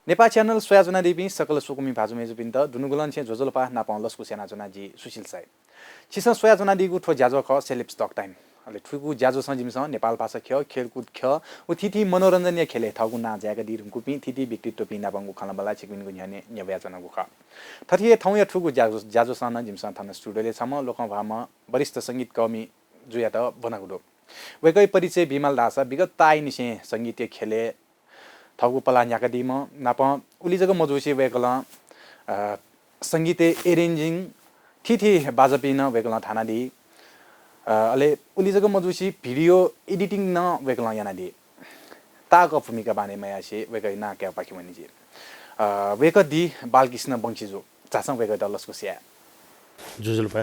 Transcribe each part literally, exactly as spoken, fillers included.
नेपाः च्यानल स्वयाच्वनादीपिं सकल स्वकुमि भाजु मय्जुपिन्त दुनुगलंनिसें ज्वजलपा नापं लसकुस यानाच्वना जि सुशील साय। छिसं स्वयाच्वनादीगु थ्व ज्याझ्वः खः Celebs Talk Time। अले थुगु ज्याझ्वःसं जिमिसं नेपाल भाषा ख्यः, खेलकुद ख्यः व थीथी मनोरञ्जनया ख्यलय् थःगु नां जाय्कादी धुंकूपिं थीथी व्यक्तित्वपिं नापंगु खँल्हाबल्हा छिकपिनिगु न्ह्यःने न्ह्यब्वयाच्वनागु खः। थथे हे थौंया थुगु ज्याझ्वः, ज्याझ्वःसं नं जिमिसं थन studioय् छम्ह लोकंह्वाःम्ह वरिष्ठ संगीतकर्मी जुयात ब्वनागु दु। वय्कःया परिचय बीमाल धाःसा विगत ताःयानिसें संगीतया ख्यलय् थःगु पलाः न्ह्याकादीम्ह नापं उलि जक मजूसे वय्कलं, अ, संगीतय् arranging थीथी बाजापिं नं वय्कलं थानादी। अ, अले उलि जक मजूसे video editing नं वय्कलं यानादी। ताःक भूमिका बानय् मयासे वय्कःया नां कायेपाखे वनी जि। अ, वय्कः दी बालकृष्ण वंशीजु। झासँ वय्कःयात लसकुस याये। ज्वजलपा।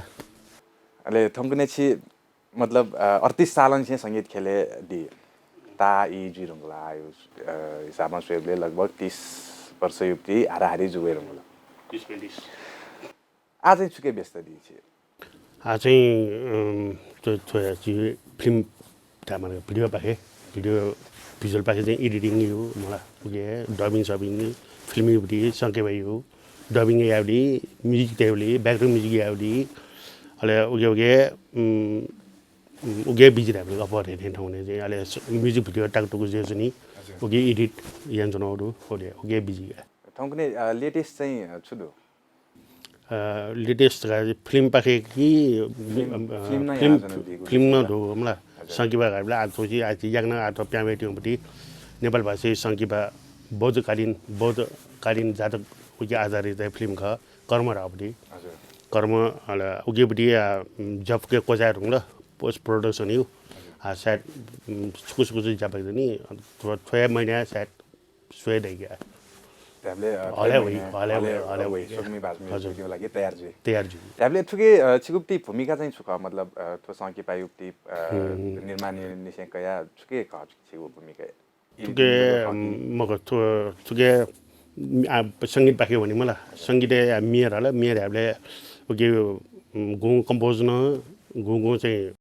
अले थौंकन्हय् छि मतलब, अ, अड्तीस सालंनिसें संगीत ख्यलय् दी। ताः ई जुइ धुंकल आः, अ, हिसाबं स्वयेबलय् लगभग तीस वर्ष युक्ति हाराहारी जुइ धुंकल। तीस पैंतीस। आः चाहिँ छुके व्यस्त दी छि? आः चाहिँ, अम, थ्व, थ्व, छि film धायेमाल video पाखे, video visual पाखे चाहिँ editing यु, मला, उके dubbing subbing, film युबलय् संकेबा यु, dubbing याबलय्, music तयेबलय्, background music याबलय्, अले उके, उके, उम, उम, उके busy धायेबलय् अप्वः थें थें थौंकन्हय् चाहिँ, अले स-, music video ताकतुकु जुयाच्वनी, हजुर। उके edit यानाच्वनागु दु, उके, उके busy का। थौंकन्हय्, अ, latest चाहिँ, अ, छु दु? अ, latest धकाः film पाखे कि, film, अ, film नं film, यानाच्वनादीगु film नं दु। दु, मला। हजुर। संकिपा धायेबलय् आः थ्व छि, आः छि याकनं आः थ्व प्यां वयेत्यंगुपति नेपाल भाषाय् संकिपा बौद्धकालीन, बौद्धकालीन जातक उके आधारित film खः, कर्म धाःगुपति। हजुर। कर्म, अले उकेपति, आ, जफके क्वचाये धुंकल, post production यु। हजुर। आ, सायद, उम्, छुकु छुकु चाहिँ ज्या बाकी दनि, थ्व, थ्वया महिना सायद स्वये दइगु। धायेबलय्, अ, हलय् थ्वया वइ, महिना, हलय् वइ, हलय्, हलय् हलय् वइ, वइ। स्वकुमि भाजु हजुर। मय्जुपिनिगु लागि तयार जुइ। तयार जुइ। धायेबलय् थुके, अ, छिगुपति भूमिका चाहिँ छु खः? मतलब, अ, थ्व संकिपायुपति, अ, हम्म। निर्माणनिसें कयाः छुके खः छिगु भूमिका? थुके, अ, मखु, थ्व, थुके, आ, संगीत पाखे वनी मला। संगीतय् म्ये धाल, म्ये धायेबलय् उके, उम्, गुं compose नं, गुं गुं चाहिँ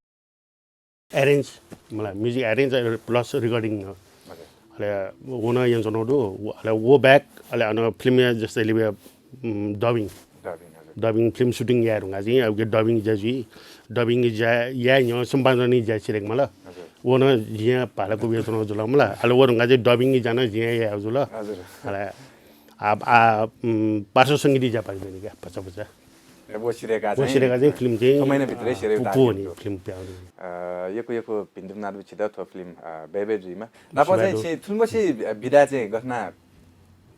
arrange, मला, music arrange plus recording नं। हजुर। अले व नं यानाच्वनागु दु, व, अले व बाहेक, अले अन film या जस्तै लिपा, उम्, dubbing। Dubbing, हजुर। Dubbing film shooting याये धुंकाः चाहिँ, अब उके dubbing ज्या जुइ, dubbing ज्या याये न्ह्यः सम्पादन ज्या सिधयेके माल। हजुर। व नं जिं भाला क्वबियाच्वनागु जुल मला। अले व धुंकाः चाहिँ dubbing ज्या नं जिं यायेगु जुल। हजुर। अले आ, आ, उम्, पार्श्व संगीत ज्या पाखे दनि का, भचा भचा। ए, व सिधयेकाः व चाहिँ, सिधयेकाः चाहिँ film चाहिँ, थ्व महिनाभित्रै आ, सिधयेकाः पु-, पु वनी, film प्याः वनी। अ, यक्व यक्व भिन्तुना दु छित थ्व film, अ, बय् बय् जुइमा। नापं चाहिँ छि थुलिमछि बिदा चाहिँ गथे याना,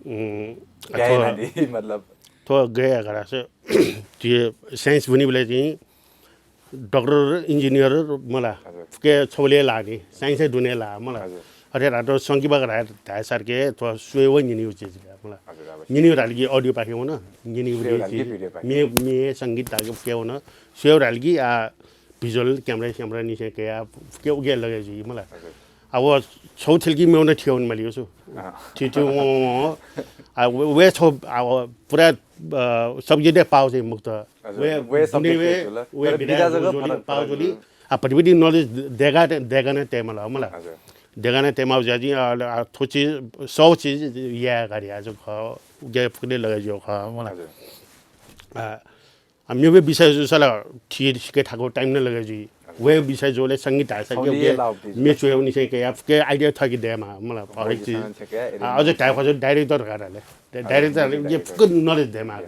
उम्, गय् याना थ्व, दी, मतलब। थ्व गय् याना धाःसा, थ्व science ब्वनीबलय् चाहिँ doctor, engineer मला, हजुर। फुक्क छबलय् लाः नि, science दुने लाः मला। हजुर। अथे धाःसा संकिपा धाये, धाये सारके थ्व स्वयेगु न्यनेगु चिज का मला। हजुर, अवश्य। न्यनेगु धाल कि audio पाखे वन, न्यनेगु स्वयेगु धाल कि चिज, video पाखे। म्ये, म्ये संगीत धाल कि फुक्क वन, स्वयेगु धाल कि आ visual camera स्यामरा निसें कयाः फुक्क उके लगे जुइ मला। हजुर। आ व छौ थिल कि मेवन थियन माली छु। अँ। थि, थि, वं, वं, वं। आ, व, व छौ, आ, व पुरा, अ, subject पाव चाहिँ मुक्त। हजुर, व व subject दुने व, चाहिँ जुल। व तर विधा विधा जक जुल, फरक पाव फरक जुल। जुल। आ, भतिभति knowledge देका, देका नं तयेमाल, मला। हजुर। देका नं तयेमाल ज्या चाहिँ, आ, आ, थ्व चिज, सौ चिज या गाडी आज ख, उके फुक्क लगे ज्यू ख, मला। हजुर। आ, आ, मेगु विषय जूसा ला थि सिके थाकु time नं लगे जुइ। व विषय जूबलय् संगीत धाःसा छौं के, लिये के लाउप्ति जुल। म्ये च्वयेगु निसें कयाः फुक्क idea थकि दयेमाः, मला, हरेक चिज। आ, अझ धाये खःसा director धकाः धाल। Director, director। फुक्क knowledge दयेमाः।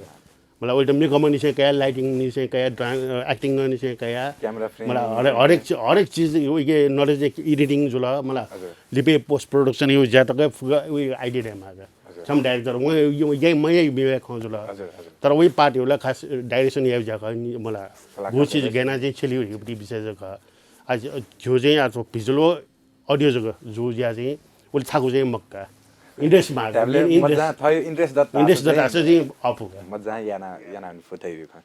मला, वयात makeup निसें कयाः, lighting निसें कयाः, dra-, अ, acting निसें कयाः, camera frame मला, हरे-, हरेक चि-, हरेक चिज उके knowledge editing जुल, मला, हजुर। लिपे post production यु ज्या तक फुक्क उके idea दयेमाः। हजुर। छम्ह director, वं, वं, वं, वं, वं खँ जुल। हजुर, हजुर। तर वइ part यु ला खास direction यायु ज्या खः, मला। कलाकार गु चिज direction। गय् याना चाहिँ छ्यली हुइगु विषय जक। आ, झ्यू चाहिँ आ, थ्व visual audio जक जू ज्या चाहिँ, उलि थाकु चाहिँ मखु का। Interest माग। Tablet interest, मजा थयो interest दत्ता interest आसा दत्ता चाहिँ चाहिँ अफु का। मजा याना, याना फुथै खः।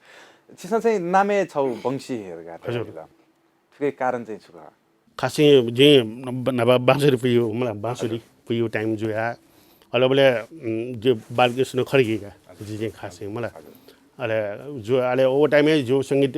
छिसं चाहिँ नामे छौ वंशी धकाः हजुर। थुके कारण चाहिँ छु खः? खासै जिं ब-, न्हापा बाँसुरी पुइगु, मला, बाँसुरी हजुर। पुइगु time जुया। अले बले, उम्, जो बालकृष्ण खड्गी का, हजुर। जि चाहिँ खासै, मला। हजुर। अले जो, अले ओ time य् जो संगीत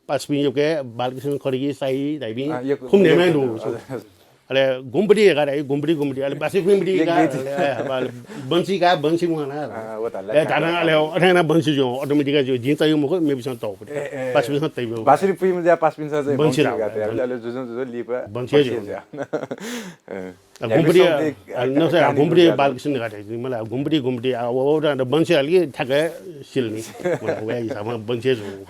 पासापिं यक्व बालकृष्ण खड्गी, साई धाइपिं अँ, यक्व, खुम न्हय्म्ह यक्व, दु। हजुर, हजुर। अले गुम्पटी का रे, गुम्पटी, गुम्पटी, अले बासी गुम्पटी का, अले, अले बंसी का, बंसी मुहाना। अँ, वो त, ए, धाना, अले अथे ना बंसी जो, automatic जो, जिं तयु मखु, मेपिसं तौ। ए, ए। पाँचपिसं तयु। बासी पुइ मुजा पाँचपिसं चाहिँ बंसी बंसी रा। का, अले, अले जुजुं, जुजुं लिपा बंसी बंसी जो। जा। अँ। अ, या गुम्पटी, विश्राम दे, अ, न, सर, कहानी गुम्पटी गुम्पटी बालकृष्ण का रे, मला, गुम्पटी, गुम्पटी, आ, वो, वो, बंसी हाल कि ठ्याक्कै सिल्नी। मला, वया हिसाबमा बंसी जो।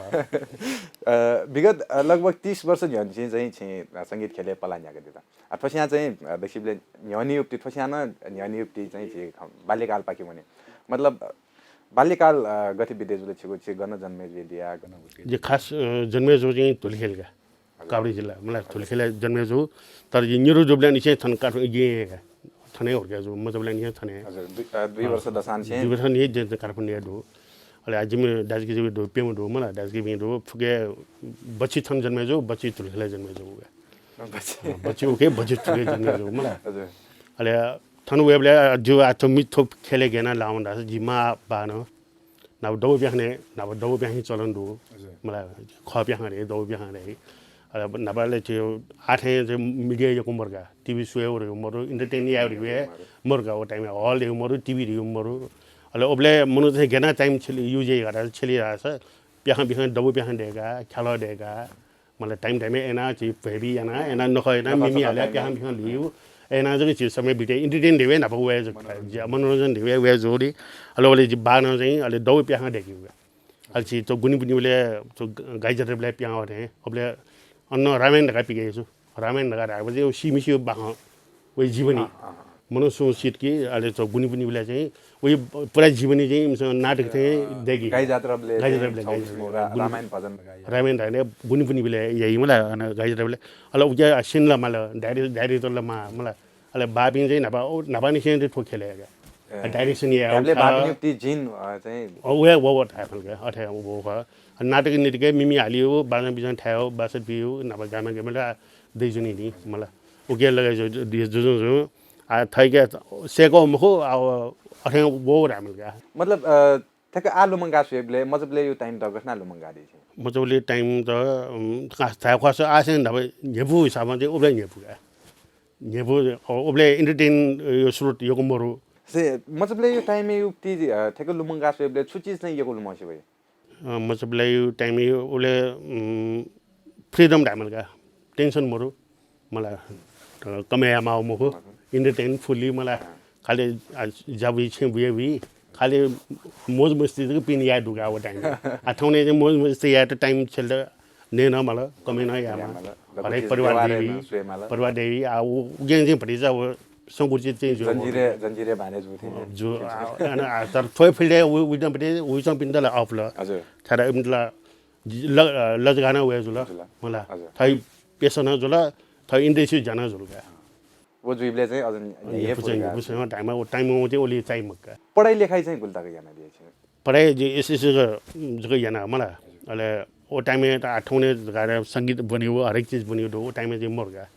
अ, विगत, अ, लगभग तीस वर्ष न्ह्यःनिसें चाहिँ छिं, अ, संगीत ख्यलय् पला न्ह्याकादिल। अ, थ्वसियां चाहिँ, अ, दक्वसिबलय् न्ह्यःने उप्ति, थ्वसियां नं न्ह्यःने उप्ति चाहिँ झी खँ, बाल्यकालपाखे वने। मतलब, अ, बाल्यकाल, अ, गथे बिते जुल छिगु, छि गन जन्मे जुइ दिया, गन हुर्के? जि खास, अ, जन्मे जू चाहिँ धुलिखेल का। हजुर। काभ्रे जिल्ला, मला हजुर। धुलिखेल जन्मे जू, तर जि निरु जुबलय् निसें थन काठमाडौं गिं का। थने हुर्के जू, मजबलय् निसें थने। हजुर, दुई, अ, दुई वर्ष दसांनिसें? दुई वर्ष निसें काठमाडौं दु। अले आ जिमि दाजुकिजा दु, प्यम्ह दु, मला दाजुकिजा दु, फुके बच्ची थन जन्मे जू, बच्ची धुलिखेल जन्मे जू। बच्ची। अँ, बच्ची उके, बच्ची थुके जन्मे जू, मला। हजुर। अले थन वयेबलय् जू आ थ्व मि थ्व ख्यलय् गय् याना लावं धाःसा जि मां बानं न्हापा दबू प्याखं, न्हापा दबू प्याखं चलन दु। हजुर। मला खः प्याखं रे, दबू प्याखं रे। अले न्हापा ले थ्व आः थें चाहिँ media यक्व मरु का, TV show यक्व मरु, entertain याये मरु का, वो time-य् hall यक्व मरु, TV यक्व मरु। अले उबलय् मनू चाहिँ गय् याना time छ्यली, use याइ का, छ्यली धाःसा प्याखं प्याखं दबू प्याखं दय्‌का, ख्यालः दय्‌का, मला time time-य् याना चाहिँ भ्वय्‌बी याना, याना नखः याना, नखः मिमि सखः हाले, time-य् प्याखं प्याखं लियु, याना जक चाहिँ समय बिते, entertain दय्‌के न्हापा वये जक, मनोरञ्जन। ज्या मनोरञ्जन दय्‌के वये जू नि। अले उबलय् जि बानं चाहिँ अले दबू प्याखं दय्‌केगु। अले छि थ्व गुनि पुनि उबलय् थ्व गाई जात्राबलय् पिहां वःथें, उबलय् अन रामायण धकाः पिकयाच्वं। रामायण धकाः धाःबलय् चाहिँ सिमिसि बाखं वइ जीवनी। अँ, अँ, अँ। मनू सुं सित कि अले थ्व गुनि पुनि उबलय् चाहिँ वइ पुरा जीवनी चाहिँ इमिसं नाटक थें अँ, दय्‌की। गाई जात्राबलय् गाई चाहिँ जात्राबलय्, गाई छौस जात्राबलय्। मुरा, गुनि रामायण भजन धकाः याइ। रामायण धाःबलय् गुनि पुनि उबलय् याइ मला, अन गाई जात्राबलय्। अले उके scene ला माल, डाइरे-, director ला मा-, मला। अले बापिं चाहिँ न्हापा, ओ, न्हापांनिसें चाहिँ थ्व ख्यलय् का। ए। Direction याये धाःबलय् बापिं उक्ति जिन, अ, चाहिँ अ, वया, व, व थाय् खन का, अथे व खः। नाटक नृत्यके मिमि हालियो, बाजं बिजं थाय्‌यो, बासत बियो, न्हापा गामा गेमला दइजुनि नि, मला। उके लगे जु-, जु-, जुजुं जुं। आ, थैके सेको मखु, आ, अथे वो रामल का। मतलब, अ, थ्याक्क आः लुमंका स्वयेबलय्, मजबलय् यु time त गथे याना लुमंकादी छिं? मजबलय् time त, उम्, का-, थाय् ख्वास आसें न्हापा न्ह्यपु हिसाबं चाहिँ उबलय् न्ह्यपु का। न्ह्यपु, अ, उबलय् entertain, अ, यो स्रोत यक्व मरु। से, मजबलय् यो time यु ति, अ, थ्याक्क लुमंका स्वयेबलय् छु चिज चाहिँ यक्व लुमंसे वइ? अ, मजबलय् यो time यु उबलय्, उम्, freedom धायेमाल का। Tension मरु। मला, अ, कमय् याये माःगु मखु। Entertain fully मला। खालि, आ, ज्या बुइ, छेँ बुइ, बुइ। खालि मोज मस्ती जक पिने याये दु का वो time। आ, थौंने चाहिँ मोज मस्ती यायेत time छ्यलेत नये नं माल, कमय् नं याये माल। याये माल। हरेक परिवार व्यवहार देवी, नं स्वये माल। परिवार देवी, आ, उ, उगें चाहिँ भतिचा वो संकुचित चाहिँ जु। जंजीरय्, जंजीरय् बांलाः जू थें। जु, आ, अन, आ, तर थ्व field य् उ, उइदं पटे, उइचंपिन्त ला अःपुल। हजुर। छाय्‌धाःसा इमित ला ल-, अ, लजगाः नं वये जुल। जुल। मला। हजुर। थः पेसा नं जुल, थः industry ज्या नं जुल का। वो जुइबलय् चाहिँ अझ न्ह्यपु चाहिँ, न्ह्यपु का। न्ह्यपु चाहिँ time, वो time वो चाहिँ ओली चाहिँ मक्का। पढाइ लेखाइ चाहिँ गुलि तक यानादिया छिं? पढाइ जि एसएससी जक, जक याना मला। अले वो time य् त आः थौंने जक संगीत ब्वनेगु, हरेक चिज ब्वनेगु दु, वो time य् चाहिँ मरु का।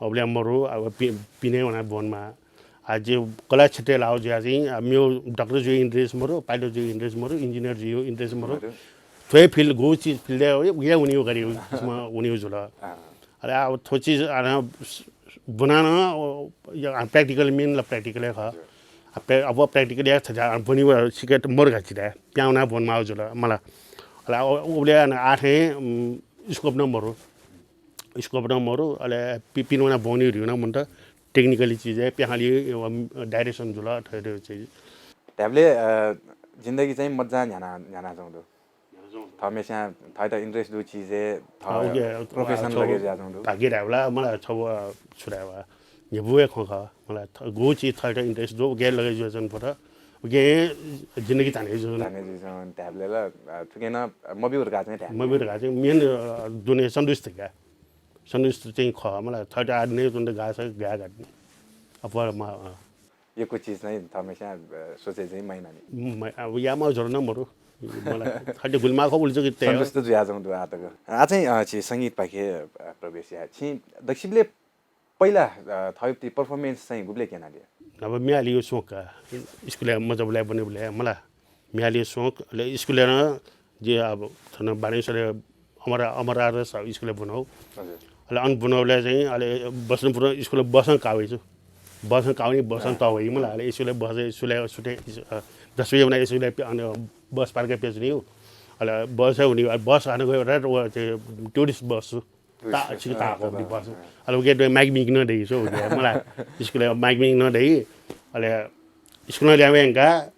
अबलय् मरु, अब पि-, पिने वना ब्वनेमाः। आ, जि कला क्षेत्रय् लाव जुया चाहिँ, आ, मेव डाक्टर जुइ interest मरु, pilot जुइ interest मरु, engineer जुइ interest मरु। मरु। थ्व field, गु चिज field य्, उया वनेगु गरी, इसमा वनेगु जुल। अँ। अले आ, थ्व चिज, आ, ब्वना नं, ओ, या, आ, practical main ला practical हे खः। हजुर। आ, प्र्या-, अब practical या थजा, आ, ब्वनेगु सिकेत मरु का चिदा, पिहां वना ब्वनेमाः जुल, मला। अले आ, ओ, उबलय् आ, आः थें, उम्, scope नं मरु। Scope नं मरु, अले पि-, पिने वना ब्वनेगु धइगु नं मन्त, technically चिजय्, पिहां लियो, एवं direction जुल, थथे चिज। धायेबलय्, अ, जिन्दगी चाहिँ मज्जां न्ह्याना, न्ह्यानाच्वंगु दु। थःम्हेस्यां थःत interest दुगु चिजय्, थः अ, उके, profession अ, लगे छगू जुयाच्वंगु दु। भाग्य धायेबलय् मला छगू, अ, छु धायेबलय्, न्ह्यपु हे खँ खः। मला थ-, गु चिज थःत interest दु, उके लगे जुयाच्वने फत। उके जिन्दगी धाने जुयाच्वने। धाने जुयाच्वने धायेबलय् ला, अ, थुके नं, अ, मब्यू धकाः चाहिँ धाये। मब्यू धकाः चाहिँ main, अ, दुने सन्तुष्टि का। सन्तुष्टि चाहिँ खः, मला थःत आः दुने तुन्त गाःसा गाये का नि। अप्वः मा, अ। यक्व चिज चाहिँ थःम्हेस्यां, अ, सोचे चाहिँ माइनानि। म-, अब यायेमाः जुल नं मरु। मला थःत गुलि माः खः उलि जक तये। सन्तुष्ट जुयाच्वंगु दु आः तक। आः चाहिँ, अ, छि संगीतपाखे, अ, प्रवेश याये। छिं दक्वसिबलय् पहिला, अ, थःगु performance चाहिँ गुबलय् यानादिया? अब म्ये हालेगु स्वंक का। स्कुलय् मजबलय् ब्वनेबलय् मला। म्ये हालेगु स्वंक, अले स्कुलय् नं जि अब थन बानेश्वरय् अमर, अमर आदर्श स्कुलय् ब्वनागु। हजुर। अले अन पुनः अबलय् चाहिँ अले बसं पुनः स्कुल बसं काः वइ छु। बसं काः वनी, बसं तः वइ मला। अले स्कुल बस, स्कुल सुटे, अ, दस बजे वना स्कुल पे-, अन बस पार्क प्याच्वनी। अले बस वनी, अले बस हानं गयो, रे, व, ते, टुरिस्ट बस छु। ता-, छिकि ताःगु बस। अले उके माइक मिक नं दइ छु, उके मला। स्कुल माइक मिक नं दइ। अले स्कुलं ल्याहां वयंका,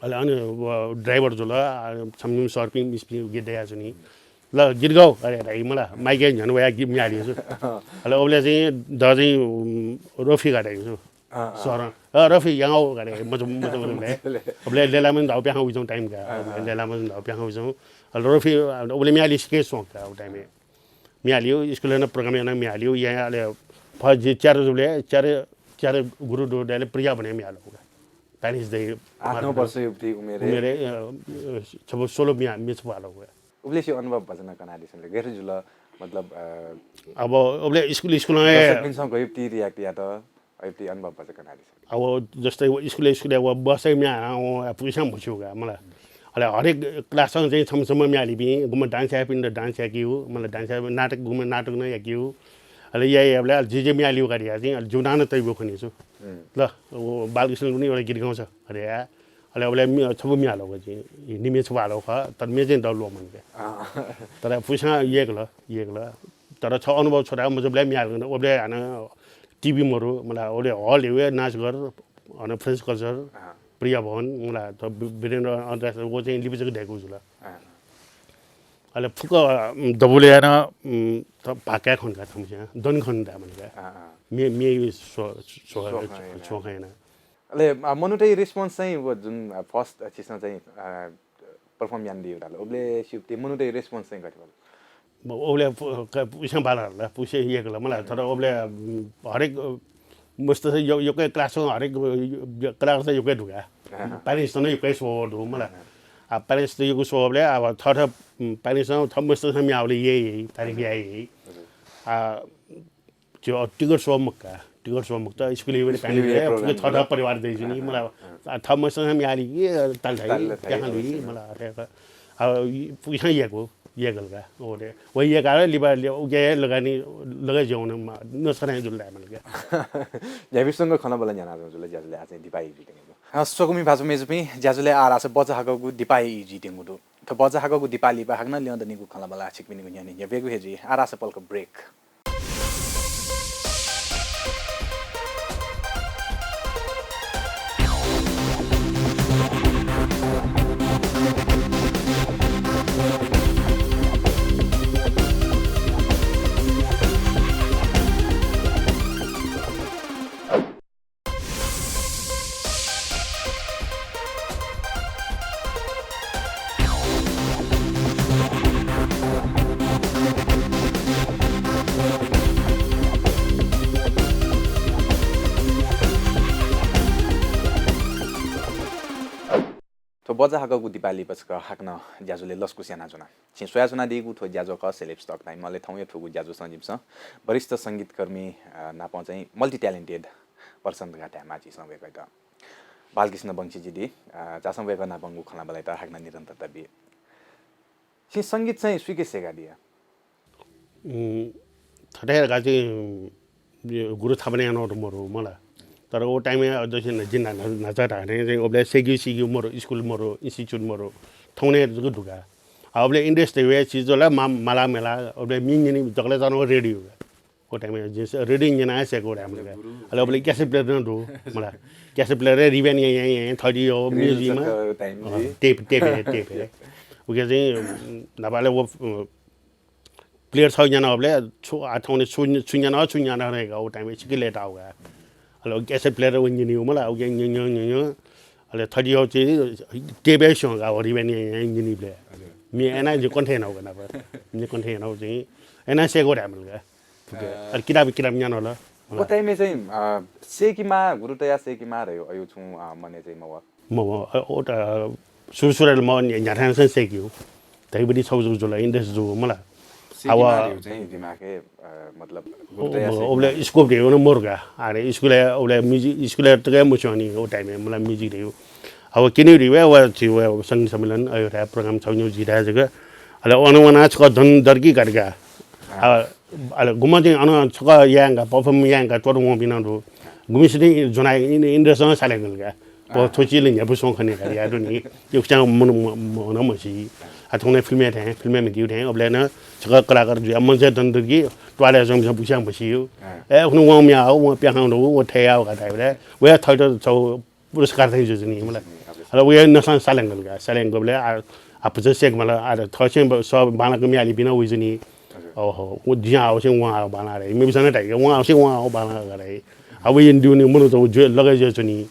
अले अन व ड्राइभर जुल, आ, छम्ह छम्ह सरपिं मिसपिं गीत दयाच्वनी। ल, गीत गाउ, अले धाइ मला, माइक न्ह्यःने वयाः गीत म्ये हाली छु। अले अबलय् चाहिँ द चाहिँ, उम्, रफी का धाइ छु। अँ, अँ। सरं, "अ, रफी, यां गाउ" का धाइ, मचा, मचा, मचा, मचा। अबलय् लैला मजनू धाःगु प्याखं वइच्वंगु टाइम का। अँ, अँ। लैला मजनू धाःगु प्याखं वइच्वंगु। अले रफी, अबलय् म्ये हाली सिके स्वंक का, उ टाइमय्। म्ये हालियो, स्कुलय् नं प्रोग्राम याना म्ये हालियो, यां अले फर्स्ट जे च्यार जुबलय्, च्यार, च्यार गुरु दु दयले प्रिया भने म्ये हालो का। प्यारिस दइ आठ नौ वर्ष युवती उमेर। उमेर, अ, अ, छब्बीस सोह्र म्ये, म्ये छब्बीस हालो का। उबलय् छि अनुभव भचा नं कनादिसँ ले, गथे जुल, मतलब, अ, अब, अबलय् स्कुल, स्कुलय् दर्शकपिन्सं गयु ती रियाक्ट यात, अयु ती अनुभव भचा कनादिसँ। अब जस्तै व स्कुलय्, स्कुलय् व बसय् म्ये हानं व पुइसां मस्यू का मला। अले हरेक क्लासं चाहिँ छम्ह छम्ह म्ये हालीपिं, गुम्ह डान्स याःपिन्त डान्स याकियो, मला डान्स याःपिं नाटक, गुम्ह नाटक नं याकियो। अले याये याबलय् अले जि जे म्ये हालियो का रिया चाहिँ अले जिगु नां नं तइब्यु खनी छु। ल, व बालकृष्णं नं एउटा गीत गाउँछ अरे या। अले अबलय् म्ये, छब्बीस म्ये हालो का चाहिँ, निम्हे छब्बीस हालो खः, तर म्ये चाहिँ दल ल्वःमन का। अँ। तर पुइसां यय्कल, यय्कल। तर छ अनुभव छ्वया मजूबलय् म्ये हाल, अबलय् हानं टिभी मरु, मला, अबलय् हल हे नाचघर, अन फ्रेन्च कल्चर, अँ। प्रिया भवन, मला, त बि-, वीरेन्द्र अन्तर्राष्ट्रिय, व चाहिँ लिपा जक दय्कू जुल। अँ। अले फुक्क, उम्, दबुलिइ याना, उम्, त भाकाय् खन का थम्हस्यां, दन खन दा मन का। अँ, अँ। म्ये, म्ये स्व-, स्व-, स्व खन याना। स्व खन याना। अले, अ, मनूतय् response चाहिँ व जुन, अ, first, अ, छिसं चाहिँ, अ, perform यानादियो धाल। उबलय् सिप्ति मनूतय् response चाहिँ गथे भल? ब-, उबलय् पु-, क-, पुइसां बाल हल, पुइसां यय्कल मला। तर उबलय्, उम्, हरेक, अ, मस्त से यो-, यक्व class हरेक, अ, यो-, class यक्व दुगा। अँ। Parents त नं यक्व स्व दु मला। अँ। आ, parents त यक्व स्वबलय्, अब थः थः, उम्, parents नं थः मस्त से म्ये हाले यय्, तारिफ याये। हजुर। आ, त्यो टिकट स्व मखु का, टिकट स्व मखु त, स्कुलय् वने स्कुलय् पानी वने दे, program फुके थः दे। थः परिवार दइजनी, अँ, मला, अँ। आ, थः मस्त से म्ये हाले कि, ताल थाइ, ताल थाइ, प्याखं अवश्य। दुइ, मला, अथे का। आ, इ-, पुइसां यय्कू, यय्कल का, ओरे। व यय्काः लिपा ले-, उके लगानी, लगे ज्याउन मा-, नसराय् जुल धाये मला का। ज्याबिसंग खँल्हाबल्हा न्ह्यानाच्वंगु जुल, ज्याझ्वलय् आः चाहिँ दिपाः ई जुइत्यंगु दु। अँ, स्वकुमि भाजु मय्जुपिं, ज्याझ्वलय् आः धाःसा बचा हाकःगु दिपाः ई जुइत्यंगु दु। थ्व बचा हाकःगु दिपाः लिपा हाकनं ल्यं दनिगु खँल्हाबल्हा छिकपिनिगु न्ह्यःने न्ह्यब्वयेगु हे जुइ। आः धाःसा पलख break। थ्व बचा हाकःगु दिपाः लिपा छकः हाकनं ज्याझ्वलय् लसकुस यानाच्वना। छिं स्वयाच्वनादीगु थ्व ज्याझ्वः खः Celebs Talk Time। अले थौंया थुगु ज्याझ्वलं जिमिसं वरिष्ठ संगीतकर्मी, अ, नाप चाहिँ multi talented person धकाः धायेमाः झीसं वय्कःयात। बालकृष्ण वंशीजी दी, अ, झासँ वय्कः नापंगु खँल्हाबल्हायात हाकनं निरन्तरता बी। छिं संगीत चाहिँ सुइके सय्कादिया? उम्, थथे धकाः चाहिँ, उम्, यो गुरु थापना यानागु त मरु मला। तर व time-य् अध्यक्ष न-, जिं ना-, ना-, नाचा धाःथें चाहिँ उबलय् सय्केगु सीकेगु मरु, स्कुल मरु, institute मरु, थौंकन्हय् जक दुगा। आ, उबलय् interest धइगु हे चिज ला मा-, माला मेला, उबलय् म्ये न्यने दकलय् च्वनागु रेडियो। व time-य् जिं रेडियो न्यनाः हे सय्कागु धाये मला का। अले उबलय् cassette player नं दु मला। Cassette player-य् रिबेन यां, यां, यां, थर्टी हो, reels music-मा, time अँ, tape, tape हे, tape हे। उके चाहिँ, उम्, न्हापाले व, अ, player छगू न्यानाबलय् छु, आ, थौंकन्हय् छु, छु न्याना, छु न्याना धकाः व time-य् छिकि लय्ताः का। अले cassette player व न्यनी मला, उके न्यँ, न्यँ, न्यँ, न्यँ। अले थर्टी हो चाहिँ tape-य् स्यं का, व रिबेन यां, यां, यां न्यनीबलय्। हजुर। म्ये याना जि कण्ठ यानागु का नाप। म्ये कण्ठ यानागु चाहिँ, याना सय्कागु धाये मला का। फुके। अ, अले किताब, किताब न्याना हल। व time-य् चाहिँ, अ, सय्केमाः, गुरु तयाः सय्केमाः धयो, अयो छुं, अ, मनय् चाहिँ मवः। मवः, अ, ओ त, सुरु सुरुले मवः, न्ह्या-, न्ह्याथाय् नं सय्कियो। धइबलय् छगू जक जुल, interest जू मला। सय्केमाः अब धयो चाहिँ दिमागय्, अ, मतलब, ओ, गुरु तयाः म-, सय्केमाः। उबलय् scope धयो नं मरु का। अरे, स्कुलय्, उबलय् music, स्कुलय् तक हे मस्यू नि, ओ time-य्, मला, music धयो। अब क्यने धयो, व, व, व संगीत सम्मेलन, अयो थाय् program छगू न्यू जुइ थाय् जक। अले अन वनाः छकः धन दर्की का। अँ। अब अले गुम्ह चाहिँ अन छकः यायेका, perform यायेका च्वत वंपिं नं दु। गुम्हसित ज्वना इन्द्रसं साले गल का। प थोचिल न्यापु सों खने का यादु नि। यो च्यां मन मन मसी। आ थोने फिल्म थे, फिल्म में दिउ थे। अबले न छकः कलाकार जुया मन से दन दगी। त्वाले जम जम बुझ्यां बसियो। ए उखनु वं म्या हो, वं प्याहां दो, वं थया हो का ताइबले। वे थैत छौ पुरस्कार चाहिँ जुजुनी मला। अले वे नसन साले गल का। साले गबले आ आ पुज सेक मला। आ थोचे सब बाला कमी आली बिना वइजुनी। ओहो, वो जिया आवश्यक वं आ बाला रे। मे बिसन ताइ वं आवश्यक वं आ बाला रे। आ वे दिउनी मनु तो जो लगे जो जुनी।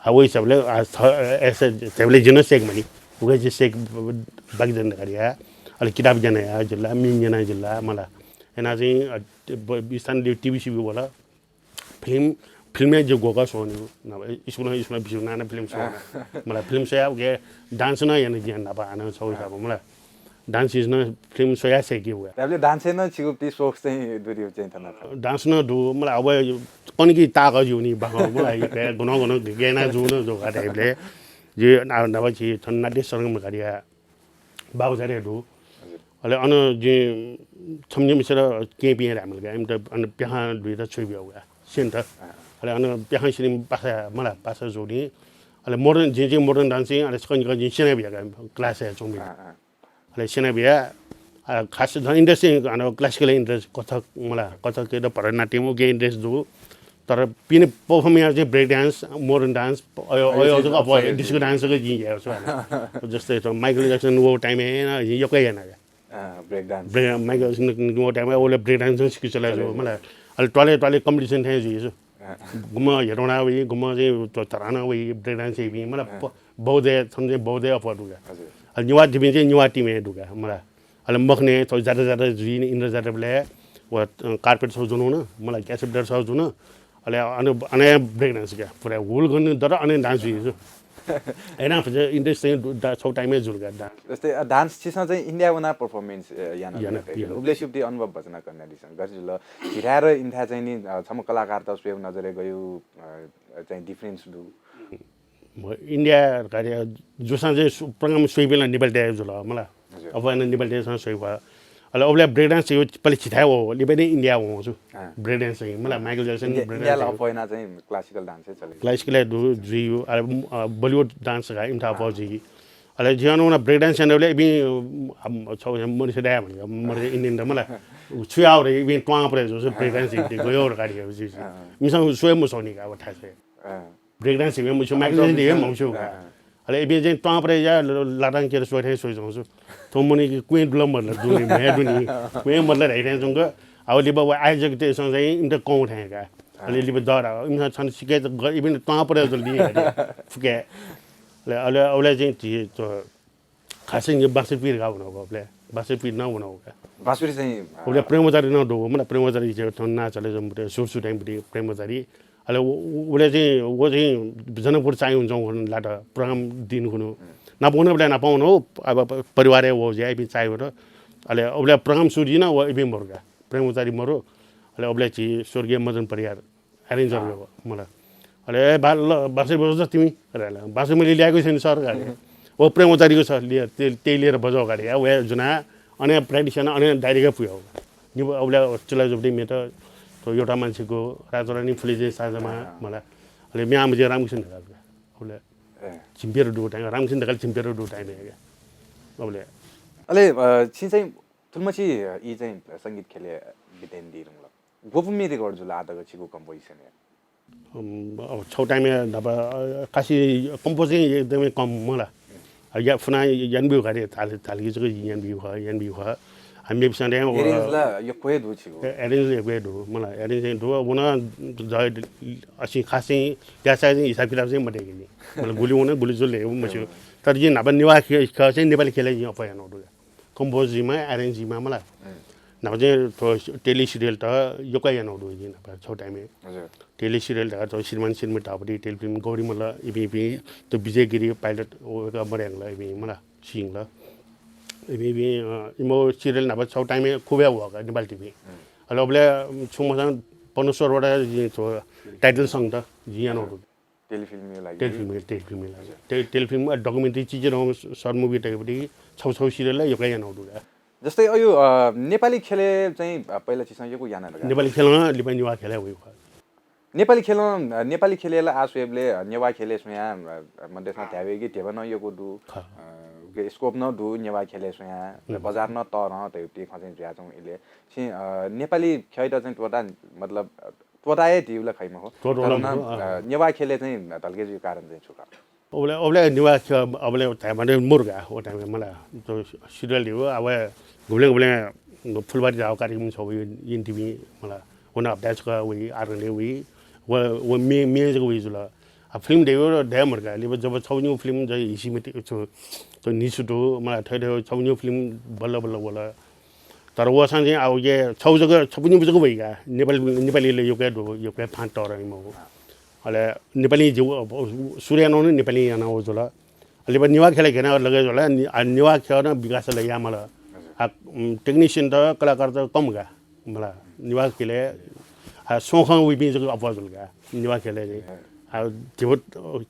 आ, वही हिसाबले, आ, छ-, ऐसे हिसाबले जिन सेक मनी। उके जे सेक ब-, ब-, बाकी जन करिया। अले किताब जन या जिल्ला, मिन जन जिल्ला, मला। एना चाहिँ, अ, ब-, बिस्तान दे टिभी सिभी बोला। फिल्म, फिल्म जो गोका सोनी, ना, स्कुल, स्कुल बिसु ना, ना फिल्म सोना। मला फिल्म सोया, उके डांस ना याना जिया ना बा, आना छौ हिसाब, मला। डांस इज न फिल्म सोया सेकी हुआ। तबले डांस न छिगु ती शौक चाहिँ दुरी चाहिँ तना। डांस न दु, मला अब कनकी ताक जुनी बाखं, मला ये गुनो गुनो गेना जुन जो का टाइपले। जे ना ना छि थन नाट्य संगम करिया। बाबुजारे दु। अले अन जे छमने मिसर केपी रामल का, एम त अन प्याहा दुई त छुइ बिया हुआ। सेन्टर। अले अन प्याहा सिनी पासा, मला पासा जुनी। अले modern, जे जे modern डांस, अले सकन जिन सेना बिया का, क्लास है चोमी। अले सेना बिया, आ, खास झन इन्ट्रेस्ट अन क्लासिकल इन्ट्रेस्ट, कथक, मला कथक के त भरतनाट्यम उके इन्ट्रेस्ट दु। तर पिने परफर्म यार चाहिँ ब्रेक डान्स, मोडर्न डान्स, अयो, अयो अयो चाहिँ चाहिँ अप अप डिस्को डान्स के जिं यायो छु। जस्तै त माइकल ज्याक्सन वो टाइम है ना, यक्व याना। अँ, break dance. Break, Michael Jackson वो टाइम है, ओले ब्रेक डान्स सिकि चला जो, मला। अले टले टले कम्पिटिसन थे जुइसु। गुम्ह हेरोडा वइ, गुम्ह चाहिँ त-, तराना वइ, ब्रेक डान्स हे वइ, मला। अँ। प-, बौद्धे, थम चाहिँ बौद्धे अप दुगा। हजुर। अले निवा टिम चाहिँ निवा टिम हे दुगा, मला। अले मखने, थो जात्रा जात्रा जुइ, इन्द्र जात्रा बले, व, अ, कार्पेट सब जुनु न, मला, ग्यास ब्लेड सब जुनु, अले अने, अने ब्रेक डान्स क्या, पुरा हुल गन दर अने डान्स जुइ जो। हैन, फजे इन्द्र चाहिँ दु-, दा-, छौ टाइम हे जुल का, डान्स। जस्तै, अ, डान्स छिसं चाहिँ इन्डिया वना परफर्मेन्स, अ, याना याना, जुल का। याना। उबले सिब्दी अनुभव भजना कन्या दिसं। गरि जुल, भिरार इन्था चाहिँ नि, अ, छम कलाकार त स्वेव नजरे गयु, अ, चाहिँ डिफरेन्स दु। म इन्डिया कार्य जुसां चाहिँ सु-, प्रोग्राम स्वेबिला नेपाल दे जुल, मला। हजुर। अब एना नेपाल दे सन स्वेब। अले अबले ब्रेक डान्स यो पहिले छिथाय् हो, लिबे नै इन्डिया हो छु। अँ। ब्रेक डान्स चाहिँ, मला, Michael Jackson India, break India dance ला चाहिँ। अपोइना चाहिँ क्लासिकल डान्स चाहिँ चले। क्लासिकल दु, जुइ, अ, अ, बलिउड डान्स का, इम्था अँ। अपोजी। अले जियानो ना ब्रेक डान्स एन्ड अबले इबी, अम, छौ, मरिसे दया भन्यो, मरिसे इन्डियन द, मला। छु आउ रे, इबी ट्वां परे जो, ब्रेक डान्स इबी गयो रे कार्य, जी, जी। अँ। मिसं स्वयं सोनी का, वो थासे। अँ। ब्रेक डान्स हिमे मुसु, माइक अँ, जैसे दिए अँ, मौसु। अँ। अले इबे चाहिँ ट्वां परे या ल-, लाटां केर सोथे सोइ जौसु। तो मने कि कुएं दुला मतलब दुनी, मैं दुनी। कुएं मतलब है रे जंग। अब लिबा व आयोजक ते सं चाहिँ इन्टर कौं थे का। अले लिबा दरा, इन्सान छन सिके त ग-, इबे ट्वां परे जल्दी है। फुके। अले, अले, अले चाहिँ ती तो खासै नि बाँसुरी पिर का हुन हो, अबले बाँसुरी पिर न हुन हो का। बाँसुरी चाहिँ, अ, अबले प्रेमचारी न दो, मतलब प्रेमचारी जे थन ना चले जम बटे, सुर सुर टाइम बटे प्रेमचारी। अले उ-, उ-, उले चाहिँ, वो चाहिँ जनकपुर चाहिँ हुन्छ हुन लाट, प्रोग्राम दिन हुनु। हुँ। ना पाउने बले ना पाउन हो, अब प-, परिवार है वो जे, इबी चाहिँ हो त। अले अबले प्रोग्राम सुरु जिन, वो इबी मरु का। प्रेमचारी मरु, अले अबले छि स्वर्गीय मदन परियार। अरेन्जर हाँ। हो, मला। अले, "ए, बा-, ल, बाँसुरी बजाउँछ तिमी?" अरे, "ल, बाँसुरी मैले ल्याएको छैन सर," अरे। "ओ, प्रेमचारीको छ, लिएर, त्यही, त्यही लिएर बजाऊ," अरे। या, वे जुना, अने practice याना, अने direct पुग्यो। नि अब, अबले चिल्ला जुब्दी मेत, तो एउटा मान्छेको, रातो रानी फुले जे साँझमा, हाँ। मला। अले, म्या मुझे रामकृष्ण ढकाल का। अबले, ए। झिम्पेर दु time, रामकृष्ण ढकाल झिम्पेर दु time है क्या। अबले। अले, अ, छि चाहिँ, थुलमछि, अ, ई चाहिँ संगीत खेले बितेन दी रुंगल। गोपुमी record जुल आदग छिगु composition या? अम, अब छौ time ए न्हापा, अ, खासि compose चाहिँ एकदमै कम मला। अ, या फुना यान बिउ खाले, थाल, थाल कि जक यान बिउ ख, यान बिउ ख। हामी बिसन time, अ, arrange ला यक्व हे दु छिगु। ए, arrange यक्व हे दु, मला। Arrange चाहिँ दु, अब न, ज-, असी खासि या चाहिँ हिसाब किताब चाहिँ मते कि। मला गुली वन, गुली जुल हे, मस्यु। तर जिं न्हापा नेवाः खे-, ख चाहिँ नेपाली खेले जिं अप्वया नं दु। Compose जुइमा, arrange जुइमा मला। हम्म। न्हापा चाहिँ थ्व tele serial त यक्व याना दु जिं न्हापा छौ time ए। हजुर। Tele serial त थ्व श्रीमान श्रीमती धापटी, telefilm गौरी मल्ल, इपिं, इपिं, त विजय गिरी, pilot, ओ, एक मर्याङ ल, इपिं, मला, सिंह ल। इपिं, इपिं, अ, इमो serial न्हापा छौ time ए खुबे वः का, नेपाल टिभी। हम्म। अले अबले, अम, छु मचां पन्ध्र सोह्र वटा जिं थ्व title song त जिं याना दु। Telefilm यो लागि। Telefilm, telefilm यो लागि। हजुर। Te-, telefilm, अ, documentary चिज रं short movie type दी छौ छौ serial ला यक्व याना दु का। जस्तै अयो, अ, नेपाली ख्यलय् चाहिँ, अ, पहिला छिसं यक्व याना धकाः। नेपाली ख्यलं लिपा नेवाः ख्यलय् वइ खः। नेपाली ख्यलं, अ, नेपाली ख्यलय् ला आः स्वयेबलय्, अ, नेवाः ख्यलय् स्वयाः, अ, अ, मध्यस्थं धायेबलय् कि ध्यबा नं यक्व दु, खः। अ, उके scope नं दु नेवाः ख्यलय् स्वयाः, हम्म। बजार नं तःधं धइगु खँ चाहिँ जुयाच्वंगु इलय्। छिं, अ, नेपाली ख्यःयात चाहिँ त्वःता, मतलब, अ, त्वःता हे धइगु ला खइ मखु। त्वःता तर नं, मखु, अ। अ, नेवाः ख्यलय् चाहिँ धल्के जुइगु कारण चाहिँ छु खः? अबलय्, अबलय् नेवाः ख्यः, अबलय् धायेमाःथें मरु का, व time-य् मला, तो serial धइगु, अब गुबलें गुबलें फुलबारी झाःगु कार्यक्रम छगू वइ, एनटिभी मला, व नं हप्ताय् छकः वइ, आठ घण्टे वइ, व, व मे, मे जक वइ जुल। आ, film धइगु धाये मरु का, लिपा जब छगू निगू film जब हिसि मते, छो, तो निसु दु, मला, थथे थथे छगू निगू film बल्ल बल्ल वल। तर वसं चाहिँ अब ये छगू जक, छपु निपु जक वइ का, नेपाली, नेपालीलय् यक्व हे दु, यक्व हे फाँट तःधं मखु। अले नेपाली जि, अब सुरु यानागु नं नेपाली यानागु जुल। अले नेवाः ख्यलय् गेना लगे जुल, नि-, आ, नेवाः ख्यः नं विकास यायेमाल। आ, उम्, technician त, कलाकार त कम का, मला, नेवाः ख्यलय्, आ, स्वखं वइपिं जक अप्वः जुल का, नेवाः ख्यलय् चाहिँ। आ, धिबा,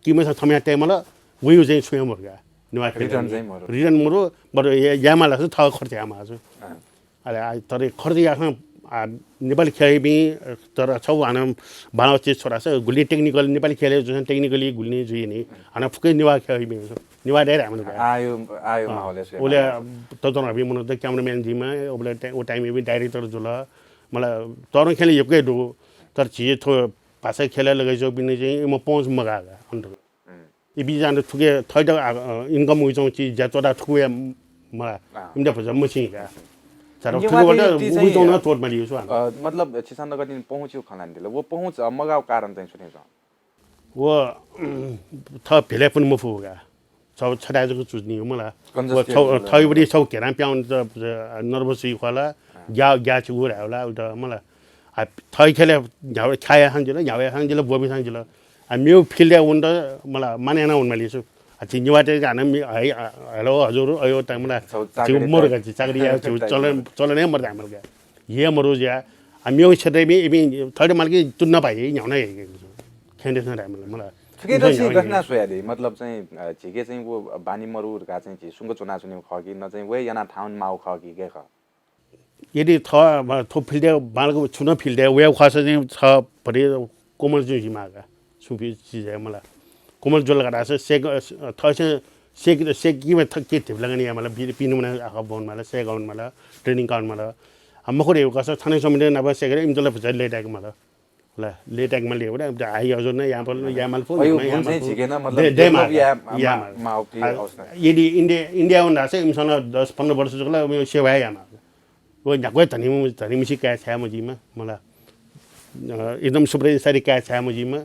किम्हस्यां थम्हं तयेमाल, वइगु चाहिँ छुं हे मरु का। नेवाः ख्यलय् return चाहिँ मरु। Return मरु, बरु या-, यायेमाल धाःसा थः खर्च यायेमाल। अँ। अले आ, तर खर्च याःसां, आ, नेपाली ख्यःयापिं, तर छगू हानं बांलाःगु चिज छु धाःसा गुलि technical, नेपाली ख्यलय् जुयाः technically गुलि जुइ नि। हानं फुक्क नेवाः ख्यःयापिं, नेवाः दाइ धायेमाल का। आयो, आयो अँ। माहौलय् स्वयाः उले माहौल। ततःधंपिं मनूत cameraman जुइमा, उबलय् टे-, व time-य् director जुल। मला, तःधंगु ख्यलय् यक्व हे दु। तर झी थ्व भाषा ख्यलय् लगे जूपिं चाहिँ इमिसं पहुँच मगाः का, अन तक। हम्म। इपिं चाहिँ थुके थःत, आ, अ, income वइच्वंगु चिज ज्या त्वःता थुके म-, मला, अँ। इमित भचा मछिं का। तर नेवाःतय् थुके वःत युक्ति चाहिँ, वइच्वंगु नं त्वःत माली यु स्वां। अ, मतलब, छिसं नकतिनि पहुँचयु खँ ल्हानादिल। व पहुँच, अ, मगाःगु कारण चाहिँ छु थें च्वं? व, थः भिलय् पुन मफु का। छगू छथाय् जक चुज नि मला। Congested व छगू, जुल। थःगुपट्टि छगू घेरां पिहां वनेत, अ, nervous जुइ खला। अँ। ग्या, ग्या छु धायेबलय् उत मला। आ, थः ख्यलय् न्ह्याबलें ख्याः याःसां जिल, न्ह्याबलें याःसां जिल, ब्वःबिसां जिल। आ, मेगु field-य् वनेत मला माने याना वने माली छु। आ, झी नेवाःतय्‌के हानं मे-, है, आ, hello, हजुर, अयो, तां मला, छगू झीगु चाकरी मरु type। का, झी चाकरी याः, झीगु type चलन, मरु। चलन हे मरु धाये मरु का। हे मरु ज्या। आ, मेगु क्षेत्रय् इपिं, इपिं थःत माल कि तुं नपाइ, न्ह्याउन हे। खेँ देशना धाये मरु, मला। थुके इपिं दसि न्ह्याउन हे। गथना स्वयादी, मतलब चाहिँ, अ, झीके चाहिँ व बानी मरु धकाः चाहिँ झी सुंक च्वनाच्वनीगु खः कि, न चाहिँ व याना थाउन माउ खः कि, के खः? यदि थः, थ्व field-य् बांलाक छुं नं field-य् वयागु खःसा चाहिँ थः भति कोमल जुइ माः का। छुं फि-, चिजय् मला। कोमल जुल का धाःसा सेक, थःसिं सेक, सेक किमा थः के धिबा लगन याये माल, बि-, पिने मुना आखः ब्वने माल, सेक वने माल, training काउने माल। आ, मखु रे, खःसा थन स्वम्हें नाप सेक रे, इमित ला भचा लय्‌ताय्‌के माल। ला, लय्‌ताय्‌के माल, एवढा, एवढा हाइ हजुर न, यहाँ पर, यहाँ माल फो, अयो, यहाँ, यहाँ माल चाहिँ फो। झीके न, मतलब, दे, दे develop माल, या, या मा-, माल। माउक्ति आ, अवस्था। यदि इन्डिया, इन्डिया वने धाःसा इमिसं ला दस पन्ध्र वर्ष जक ला उमि सेवा याये माल। व न्ह्याक्व धनी, धनीमिसे काये छाये मजिमा, मला। अ, एकदम superstar काये छाये मजिमा।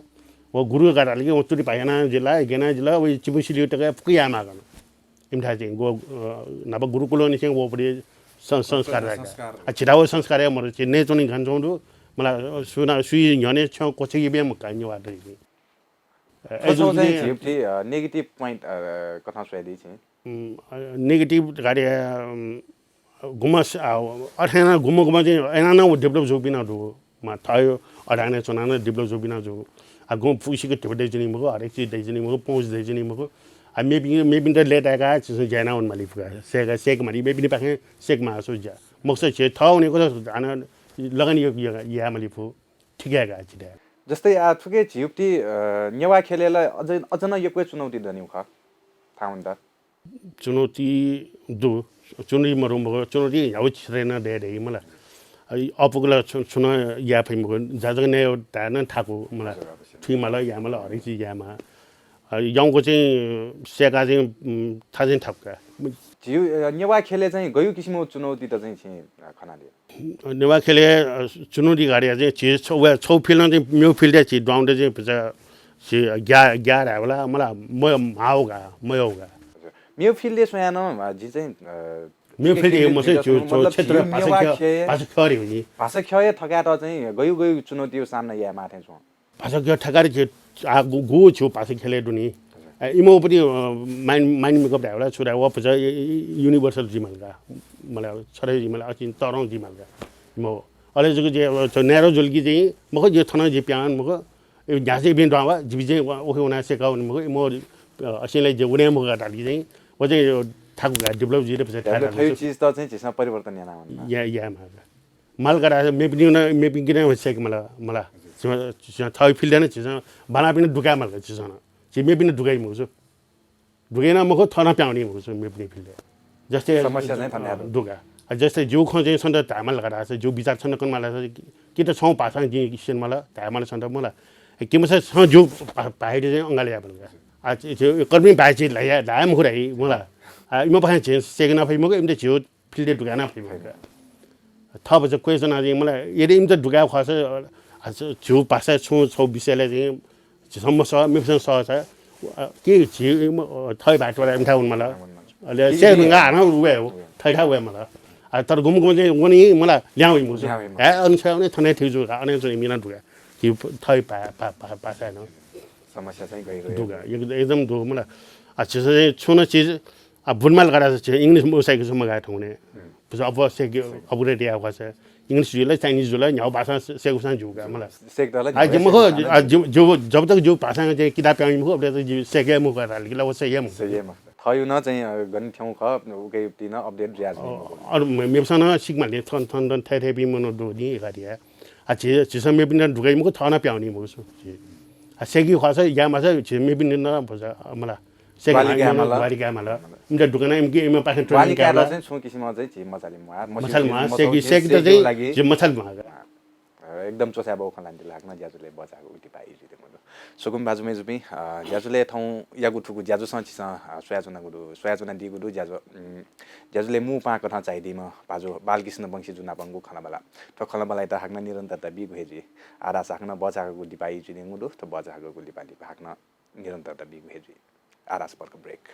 व गुरु का धाल कि व चुति भाय् याना जिला, गेना जिला, व चिपु सिलिउ तक फुक्क याये माल का। इमिथाय् चाहिँ गु-, अ, नाप गुरुकुलंनिसें वःपट्टि सं-, संस्कार संस्कार, राख्या। संस्कार। आ, झीथाय् व संस्कार हे मरु, झी नयेच्वनी घ्यानाच्वंगु दु, मला, सुना-, सुइ न्ह्यःने छ्यं क्वछिके बी मखु का नेवाःतय्‌के। अ, थ्व अय्‌जूगुलिं चाहिँ झीगु, अ, negative point, अ, कथं स्वयादी छिं? उम्, अ, negative धकाः, उम्, गुम्ह स-, आ, अथे यानाः गुम्ह गुम्ह चाहिँ अथे यानाः नं develop जूपिं नं दु। मा, थः अथे यानाः च्वनाः नं develop जूपिं नं दु। आ, गुम्ह फुक्कसिके धिबा दइच्वनी मखु, हरेक चिज दइच्वनी मखु, पहुँच दइच्वनी मखु। आ, मेपिं, मेपिन्त लय्‌ताय्‌काः झीसं ज्या याना वने माली फु का। सेक, सेक माली, मेपिनिपाखें सेक माःगु ज्या। मखुसा झी थः वनेगु हानं लगन य-, य-, याये माली फु। ठीक हे का, झी धाये। जस्तै, आ, थुके झीगु पट्टि, अ, नेवाः ख्यलय् ला अझ, अझ नं यक्व चुनौती दनीगु खः, थाहां वनेत। चुनौती दु, चुनौती मदु मखु, चुनौती न्ह्यागु क्षेत्रय् नं दये दइ मला। अ, अःपुक ला छु, छुं नं याये फइ मखु, जाजक नये धाये नं थाकु मला। हजुर, अवश्य। थुइ माल, याये माल, हरेक चिज याये माल। अ, यंगु चाहिँ सेका चाहिँ, उम्, थाय् चाहिँ थाकु का। झीगु, अ, नेवाः ख्यलय् चाहिँ गयु किसिमं चुनौतीत चाहिँ छिं, अ, खनादिया? नेवाः ख्यलय्, अ, चुनौती धकाः चाहिँ झी छौ, व छौ field-य् चाहिँ मेगु field-य् झी दुहां वनेत चाहिँ भचा झी ग्याः, ग्याः धायेबलय् मला म-, म्हाःगु का, मयःगु का। मेगु field-य् स्वयां नं, अ, झी चाहिँ, अ, मेगु field-य् मखुसा झी, मतलब, झी क्षेत्र झी भाषा नेवाः ख्यः, ख्यः, भाषा ख्यः धइगु नि। भाषा ख्यःया थकायेत चाहिँ गयु गयु चुनौतीया सामना याये माः थें च्वं? भाषा ख्यः थकायेत झी, आ, गु, गु झी भाषा ख्यलय् दुनि। अ, इमिगु पट्टि, अ, mind, mind makeup धायेबलय् छु धाये, व भचा, ए, ए, universal जुइ माल का। मला, छरय् जुइ माल, अझ तःधं जुइ माल का। इमिगु। अले जक झी, अ, छु narrow जुल कि चाहिँ, मखु, झी थन झी पिहां वने मखु, ए, न्ह्यासि इपिं दुहां वा, झी चाहिँ व-, उखे वनाः सेका वने मखु, इमिगु, अ, असिं ला झी वने मखु का धाल कि चाहिँ, व चाहिँ, अ, थाकु का develop जुइ रे भचा थाय् थ्व चिज त चाहिँ झीसं परिवर्तन याना वना। या, या माल का। माल का धाःसा मेपिनि नं, मेपिनि किने सेक माल, मला। झीसं, झीसं थः field नं झीसं बानापिं दुकाये माल का झीसं नं। झी मेपिं दुकाइ मखु छु। दुकाइ नं मखु, थः नं पिहां वनी मखु छु मेपिनि field। जस्तै समस्या चाहिँ थन दु का। आ, जस्तै जिगु खँ चाहिँ छन्त धाये माल का धाःसा, जिगु विचार छन्त कने माल धाःसा, कि, कि त छं भाषां जिं स्यने माल, धाये माल छन्त मला। कि मसा छं जिगु भा-, भाइयात चाहिँ अंगाले याये माल का। आ, झी, झी कर्मी भाइ चाहिँ ल्हाया, ल्हाये मखु धाइ, मला। आ, इमिपाखें झी सेक याना फइ मखु, इमित झीगु field दुकाये याना फइ मखु का। थः भचा question चाहिँ मला, यदि इमित दुकाये खःसा, आ, झीगु भाषा छुं छौ विषयलय् चाहिँ झीसं मसः, मेपिसं सःसा, अ, कि झी, अ, थः भाय् त्वःताः इमिथाय् वने माल। अले कि सेक धुंकाः हानं वये हो, थःथाय् वये माल। आ, तर गुम्ह गुम्ह चाहिँ वनी मला, ल्याहां वइ मखु। ल्याहां वइ मखु। हे, अन छ्वये वने, थन हे ठीक जू का, अन हे च्वनी, मिना दुकाः। कि थः भा-, भा-, भा-, भाषा नं समस्या चाहिँ गहिरो दु का, एक-, एकदम दु मला। आ, झीसं चाहिँ छुं नं चिज, आ, बुने माल का धाःसा झी English मसाइक छु मगाये थौं ने। हुँ। भचा अप्वः सेक, upgrade याये खःसा English जुल, Chinese जुल, न्ह्यागु भाषां से-, सेकूसां ज्यू का मला। सेक त ला आ, जि न्ह्यागु मखु, सेक आ, जि, जि, जब तक जिगु भाषां चाहिँ किताब पिहां वइ मखु, अबलय् तक जि सेक याये मखु का धाल कि ला, व सेक याये मखु। सेक याये मखु। थःगु नं चाहिँ, अ, गन थ्यंगु खः, उकिया नं update जुयाच्वनी मखु। अ, अरू मे-, मेपिसं नं सिके माल नि, थन, थन, थन, थथे, थथे पिं मनू दु नि, एकाधिया। आ, झी, झीसं मेपिन्त दुकाइ मखु, थः नं पिहां वनी मखु छु। आ, सेकी खःसा, याये माःसा, झी मेपिन्त नं भचा, अ, मला। सेक ग्वाहालि याये माल। ग्वाहालि याये माल। इमित दुकां नं इमिके, इमिपाखें training कायेबलय् चाहिँ छुं किसिमं चाहिँ झी मछाले म्वाः, मछाले म्वाः, सेकी, सेकी त चाहिँ लागि झी मछाले म्वाः। अ, एकदम च्वछाय् बौ खँ ल्हानादिल हाकनं ज्याझ्युले बचाःगु दिपाः इजु दे मनु। सुकुम भाजु मय्‌जुपिं, अ, ज्याझ्युले थौंयागु थुगु ज्याझ्वलय् झीसं, अ, स्वयाच्वनागु दु, स्वयाच्वनादीगु दु ज्याझ्वः, उम्, ज्याझ्युले मू पाहां कथं झायादीम्ह भाजु बालकृष्ण वंशी जु नापंगु खँल्हाबल्हा। थ्व खँल्हाबल्हायात हाकनं निरन्तरता बीगु हे जुइ। आः धाःसा हाकनं बचाःगु दिपाः इजु दे मनु, थ्व बचाःगु दिपाः लिपा हाकनं निरन्तरता बीगु हे जुइ। आः धाःसा पटक break।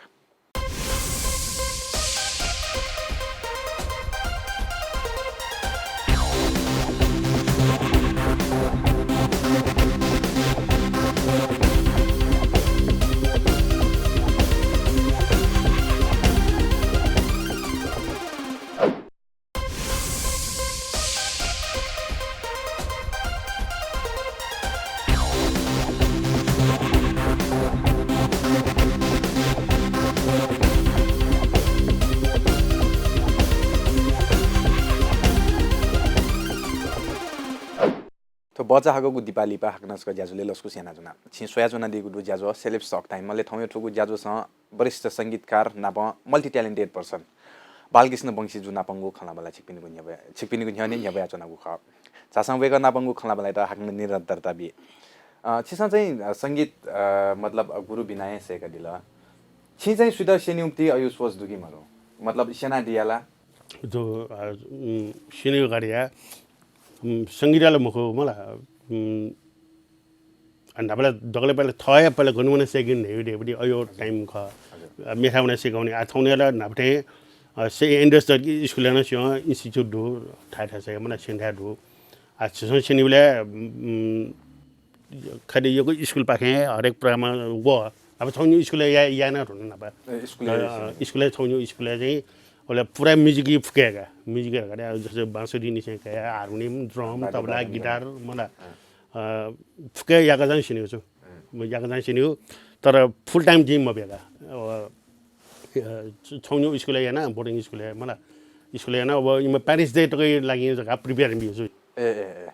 थ्व बचाःगु दिपाः लिपा हाकनं छकः ज्याझ्युले लसकुस यानाच्वना। छिं स्वयाच्वनादीगु दु ज्याझ्वः सेलेब्स टक टाइम। अले थौंया थुगु ज्याझ्वलय् वरिष्ठ संगीतकार नापं multi talented person बालकृष्ण वंशी जु नापंगु खँल्हाबल्हा छिकपिनिगु न्ह्यब्वया, छिकपिनिगु न्ह्यःने न्ह्यब्वयाच्वनागु खः। झासँ वय्‌कः नापंगु खँल्हाबल्हायात हाकनं निरन्तरता बी। अ, छिसं चाहिँ, अ, संगीत, अ, मतलब, अ, गुरु बिना हे सय्‌कादिल। छिं चाहिँ सुइत स्यनीगु धइगु अय् सोच दु कि मरु? मतलब, स्यनादिया ला? दु, अ, उम्, स्यनीगु गथे या, उम्, संगीतया ला मखु, मला, उम्, आ, न्हापा ला दकलय् पहिला थःया पहिला गन वना सय्‌केगु न्हय्‌गु धइगु अय् टाइम खः। हजुर। आ, मेथाय् वना सय्‌कावनी। आ, थौंया ला न्हापा थें, अ, से-, industrial school नं स्यं, institute दु, थाय् थासय्, मला, स्यने थाय् दु। आ, झीसं स्यनीबलय्, उम्, खालि यक्व school पाखें हरेक program व। अब छौं निगू school-य् या-, याना धुन न्हापा। ए, school-य् अ, याना। School-य् छौं निगू school-य् चाहिँ, अले पुरा music-य् फुक्क याका। Music-य् याका, जस्तै बाँसुरी निसें कयाः, हार्मोनियम, drum, वाद्य तबला, वादन गिटार, याना। मला। अँ। अ, फुक्क याका चाहिँ स्यनीगु छु। अँ। म याका चाहिँ स्यनीगु, तर full time जिं मबियाका। अ, अ, छौं निगू school-य् याना, boarding school-य्, मला। School-य् याना, अब इमिगु Parents' Day तकया लागि जक prepare यानाबियागु छु। ए, ए, ए।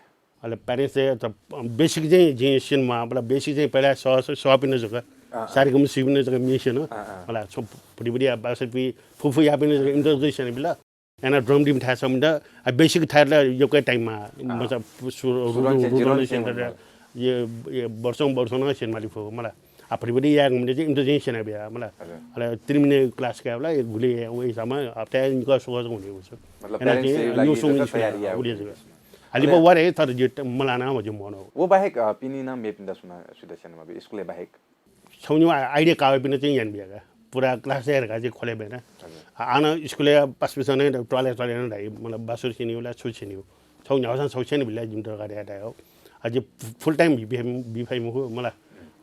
अले Parents' Day त basic चाहिँ जिं स्यने म्वाः, मला, basic चाहिँ पहिला स-, स-, सःपिन्त जक, अँ, अँ। सारेगमसिपिन्त जक म्ये स्यन। अँ, अँ। मला, छौं भुति भुति या बाँसुरी फुफु याःपिन्त जक इमित जक स्यनाबिल। याना drum team थाय् छम्ह त, आ, basic थाय् ला यक्व time मा, अँ। मचा सु-, रु-, सुरुवात चाहिँ rudolf चाहिँ सेंटर, मतलब। ये, ये वर्षौं वर्षौं नं स्यने माली फु, मला। आ, भुति भुति यायेगु मते चाहिँ इमित चाहिँ स्यनाबिया, मला। हजुर। अले तीन महिना class कायेबलय्, ये गुलि, वही समय, हप्ताय् निकः सोगः हुने हो। मतलब, याना parents' चाहिँ day लागि न्यू song जक स्कुल तयारी यायेगु। उले जक। आ, लिपा अले वारे, तर जे त-, मला ना, मजे मोनो। व बाहेक, अ, पिने नं मेपिन्त सुना, सुइत स्यने माःबी, school-य् बाहेक? छौं निगू आ-, idea काःपिन्त चाहिँ यानाबिया का। पुरा class-य् धकाः चाहिँ ख्वले बय् ना। हजुर। आ, आः नं school-य् पासापिसं नं त्वालय् त्वालय् नं धाइ, मतलब, बाँसुरी स्यनीगु ला, छु स्यनीगु। छौं न्ह्यागुसां छौं स्यनीबलय् जिमित धकाः धाइ, धाइ हो। आ, जि full time बी फइ, बी फइ मखु, मला।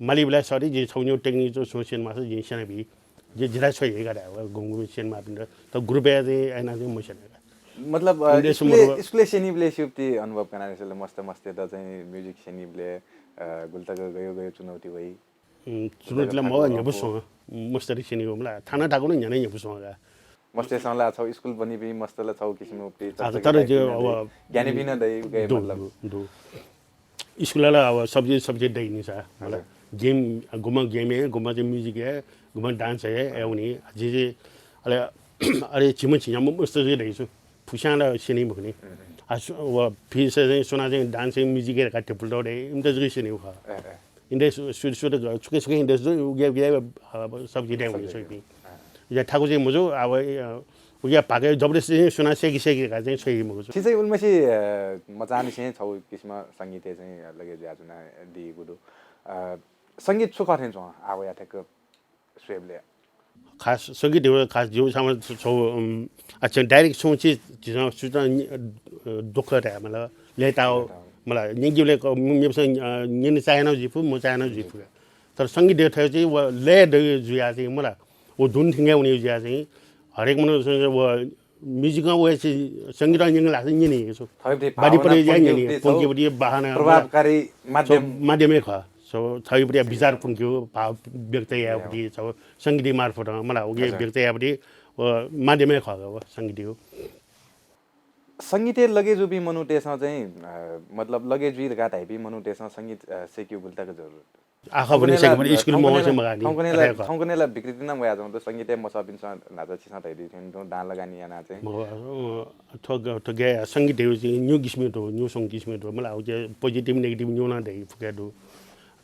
मालीबलय् सरी, जि छौं निगू technique छु स्यने माःसा जिं स्यनाबी। जि जिथाय् छ्वइ हे का धाइ हो, गुम्ह गुम्ह स्यने माःपिन्त। त group-य् चाहिँ याना चाहिँ मस्यना का। मतलब, अ, school-य्, school-य् स्यनीबलय् सिबती अनुभव कनादिसँ ले, मस्त मस्तय्‌त चाहिँ music स्यनीबलय्, अ, गुलि तक गयो गयो चुनौती वइ? उम्, चुनौती ला मखु, न्ह्यइपुसे च्वं। मस्तय्‌त स्यनीगु मला, थाना धाःगु नं न्ह्याना न्ह्यइपुसे च्वं का। मस्तय्‌सं ला छौ स्कुल बनिपिं मस्त ला छौ किसिम उपति आ, चर्चा तर के जो लागि अब ज्ञानी बिना दइ, उके दु, मतलब। दु, दु। स्कुल ला अब subject, subject दइ नि सा, मतलब, हजुर। Game, गुमा game हे, गुमा चाहिँ music हे, गुमा dance हे, ए उनी, जे जे, अले, अले झिम झिम मस्त जे दइ छु, फुस्यां ला सिनी मखुनि। हम्म। आ, सु-, व फिर से चाहिँ सुना चाहिँ dance हे music हे का टेबल दौ दे, इमता जगह सिनी खा। ए, ए। इन्देस सु-, सुरु सुरु छुके छुके इन्देस जो उगे उगे, अ, subject दे उनी subject। सोइपिं। अँ। या ठाकुर चाहिँ मुजु, अब, अ, उगे पाके जबरजस्ती चाहिँ सुना सेकी सेकी का चाहिँ सोइ मुजु। छि चाहिँ उलमसी, अ, मचानिसें छौ किसिम संगीत चाहिँ लगे ज्या जुना दिगु दु। अ, संगीत छु खथें च्वं, आव या ठ्याक्क स्वयेबले। खास संगीत देव खास जो सामान छौ, अम, अच्छा direct सोची जिसं सुता नि-, अ, दुःख रे मतलब लेताओ। लेताओ। मला, निगिले क-, मु-, मेप्स, अ, निन चाहेन जिफु, मु चाहेन जिफु। तर संगीत देव थयो चाहिँ व लय दे जुया चाहिँ मला, व धुन थिंगे उनी जुया चाहिँ हरेक मनुष्य व music व चाहिँ संगीत निंग लासे निने सो। थयो बदे बादी भावना परे या निने, पुंके बदे या निने, छौ पुंके बदे बहाना, प्रभावकारी माध्यम। छौ माध्यम हे खा। छौ थयो बदे विचार पुंके भाव व्यक्त या बदे छौ संगीत मार्फत मला, उगे हजुर। व्यक्त या बदे व माध्यम हे खा, व संगीत हो। संगीत लगे जुबी मनूतेसं चाहिँ, अ, मतलब लगे जुइ धका धाइबी मनूतेसं संगीत, अ, सेक्यु गुलि तक जरुरत। आखा बने थौंकन्हय् ला, सेक्यु बने स्कुल थौंकन्हय् मा ला, गानी। थौंकन्हय् ला, अरे खा। थौंकन्हय् ला विकृति नं वया जौं त संगीत मसबिन स नाचा छिसं धैदी थें दो दां लगानी याना चाहिँ। मग, अ, थो ग-, थो गे संगीत देव चाहिँ न्यू किसिम दो, न्यू song किसिम दो। मला उगे positive negative न्यू ना दे फुके दो।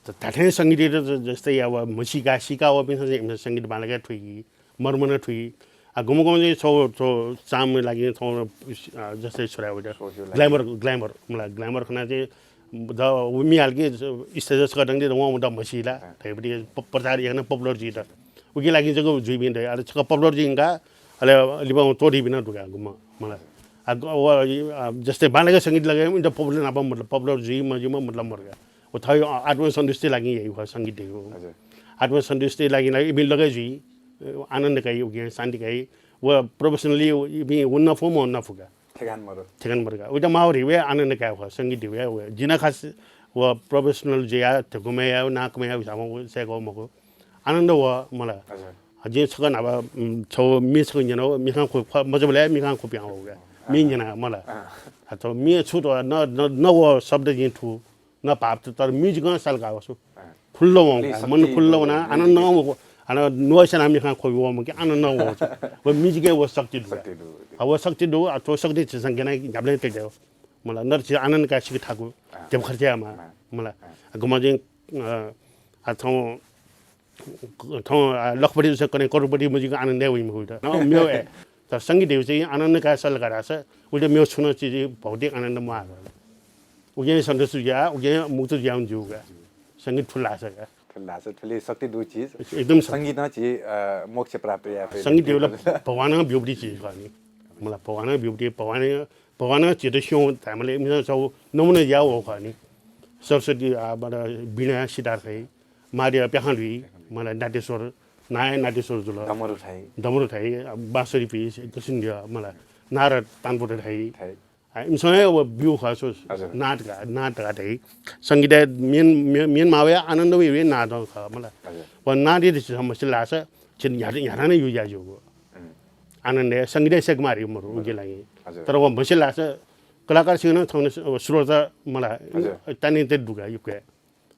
त धाथें संगीत त जस्तै अब मसिका, सिका व पिन संगीत बांलाके थुइ। मर्मन थुइ। आ, गुम्ह गुम्ह चाहिँ छौ, छौ चाम लागि छौ, अ, जस्तै छोरा उइदा। सोझ्यौ लागि। Glamour, glamour, मला, glamour खना चाहिँ द उमि हाल कि stage छकः दंगि दे वं द म्हसिला। अँ। धैबडी प-, प्रचार याना popular जुइ द। उके लागि जक जुइबिं दे। अले छकः popular जुइंका, अले लिबां तोडी बिना दुगा गुम्ह, मला। आ, ग-, व, अ, जस्तै बांलाके संगीत लगे, इन्त popular नाप मतलब, popular जुइ, मजुइमा मतलब मरगा। व थयो, अ, आत्मसन्तुष्टि लागि यही व संगीत देउ। हजुर। आत्मसन्तुष्टि लागि, लागि इबि लगे जुइ, अ, आनन्द काइ, उगे शान्ति काइ, व professionally इबि उन्न फो, म उन्न फुगा। ठेगान मरु। ठेगान मरुगा। उइदा मावर हिवे आनन्द काइ व संगीत हिवे व। जिना खास व professional जुया, थकुमे या, नाकुमे या, उसामा व सेगो मको। आनन्द व मला। हजुर। जिं छकः नाबा, उम्, छौ मि छकः न्यनो, मिखां खु, ख-, मजबले मिखां खु प्यां होगा। मि न्यना मला। अँ। आ, छौ मि छु तो न, न, न व शब्द जिं थु। न भाव त, तर music नं साल गावसु। अँ। खुल्लो वं अलि का, मन शक्ति खुल्लो दु, वना, music आनन्द नं वं, आनन्द नोसेना मिखां खोबि वं कि आनन्द नं वं। व music व शक्ति दु। शक्ति दु। आ, व शक्ति दु, आ, तो शक्ति छिसं गेना न्याबले ते देव। मला नर छि आनन्द का सिक ठाकु। अँ। देव खर्च या मा, अँ। मला। अँ। आ, गुमा जिं, अ, आ, थौं, थौं, आ, लखपति से कने करोडपति music आनन्द वइ मखु त। न, म्यो ए। तर संगीत देव चाहिँ आनन्द का सल गारास, उल्टे म्यो छुन चिज भौतिक आनन्द म्वाः। उज्यां सन्तुष्ट जुया, उज्यां मुक्त जुया हुन ज्यूगा। संगीत ठुल्लासा का। ठुल्लासा, ठुली शक्ति दु चिज। एकदम शक्ति। संगीत नं छि, अ, मोक्ष प्राप्त या पे संगीत देवला भगवान ब्यूबडी चिज खनि। मला भगवान ब्यूबडी, भगवान, भगवान चित स्यों धामले मिसा छौ नमुना या हो खनि। सरस्वती, आ, बडा वीणा सितार खै, मारिया प्याखं लुइ, मला नाट्यस्वर, नाय नाट्यस्वर जुल। डमरु थाइ। डमरु थाइ, आ, बाँसुरी पिस, किसिम दिया, मला नारद तानपुर थाइ। थाइ। आ, इमिसं हे व ब्यू खः, सो हजुर। नाद का, नाद का धइ। संगीत मेन, मे-, मेन मावे आनन्द वे, वे नाद खः, मला। हजुर। व नाद यदि समस्या लास, छिन ह्याड-, ह्याडाने यु या जो। हम्म। आनन्द हे, संगीत हे सेक मारी मरु, उगे लागि। हजुर। तर व मस्या लास, कलाकार सिंह न थौंने स-, व श्रोता, मला, हजुर। तानी ते दुगा युके।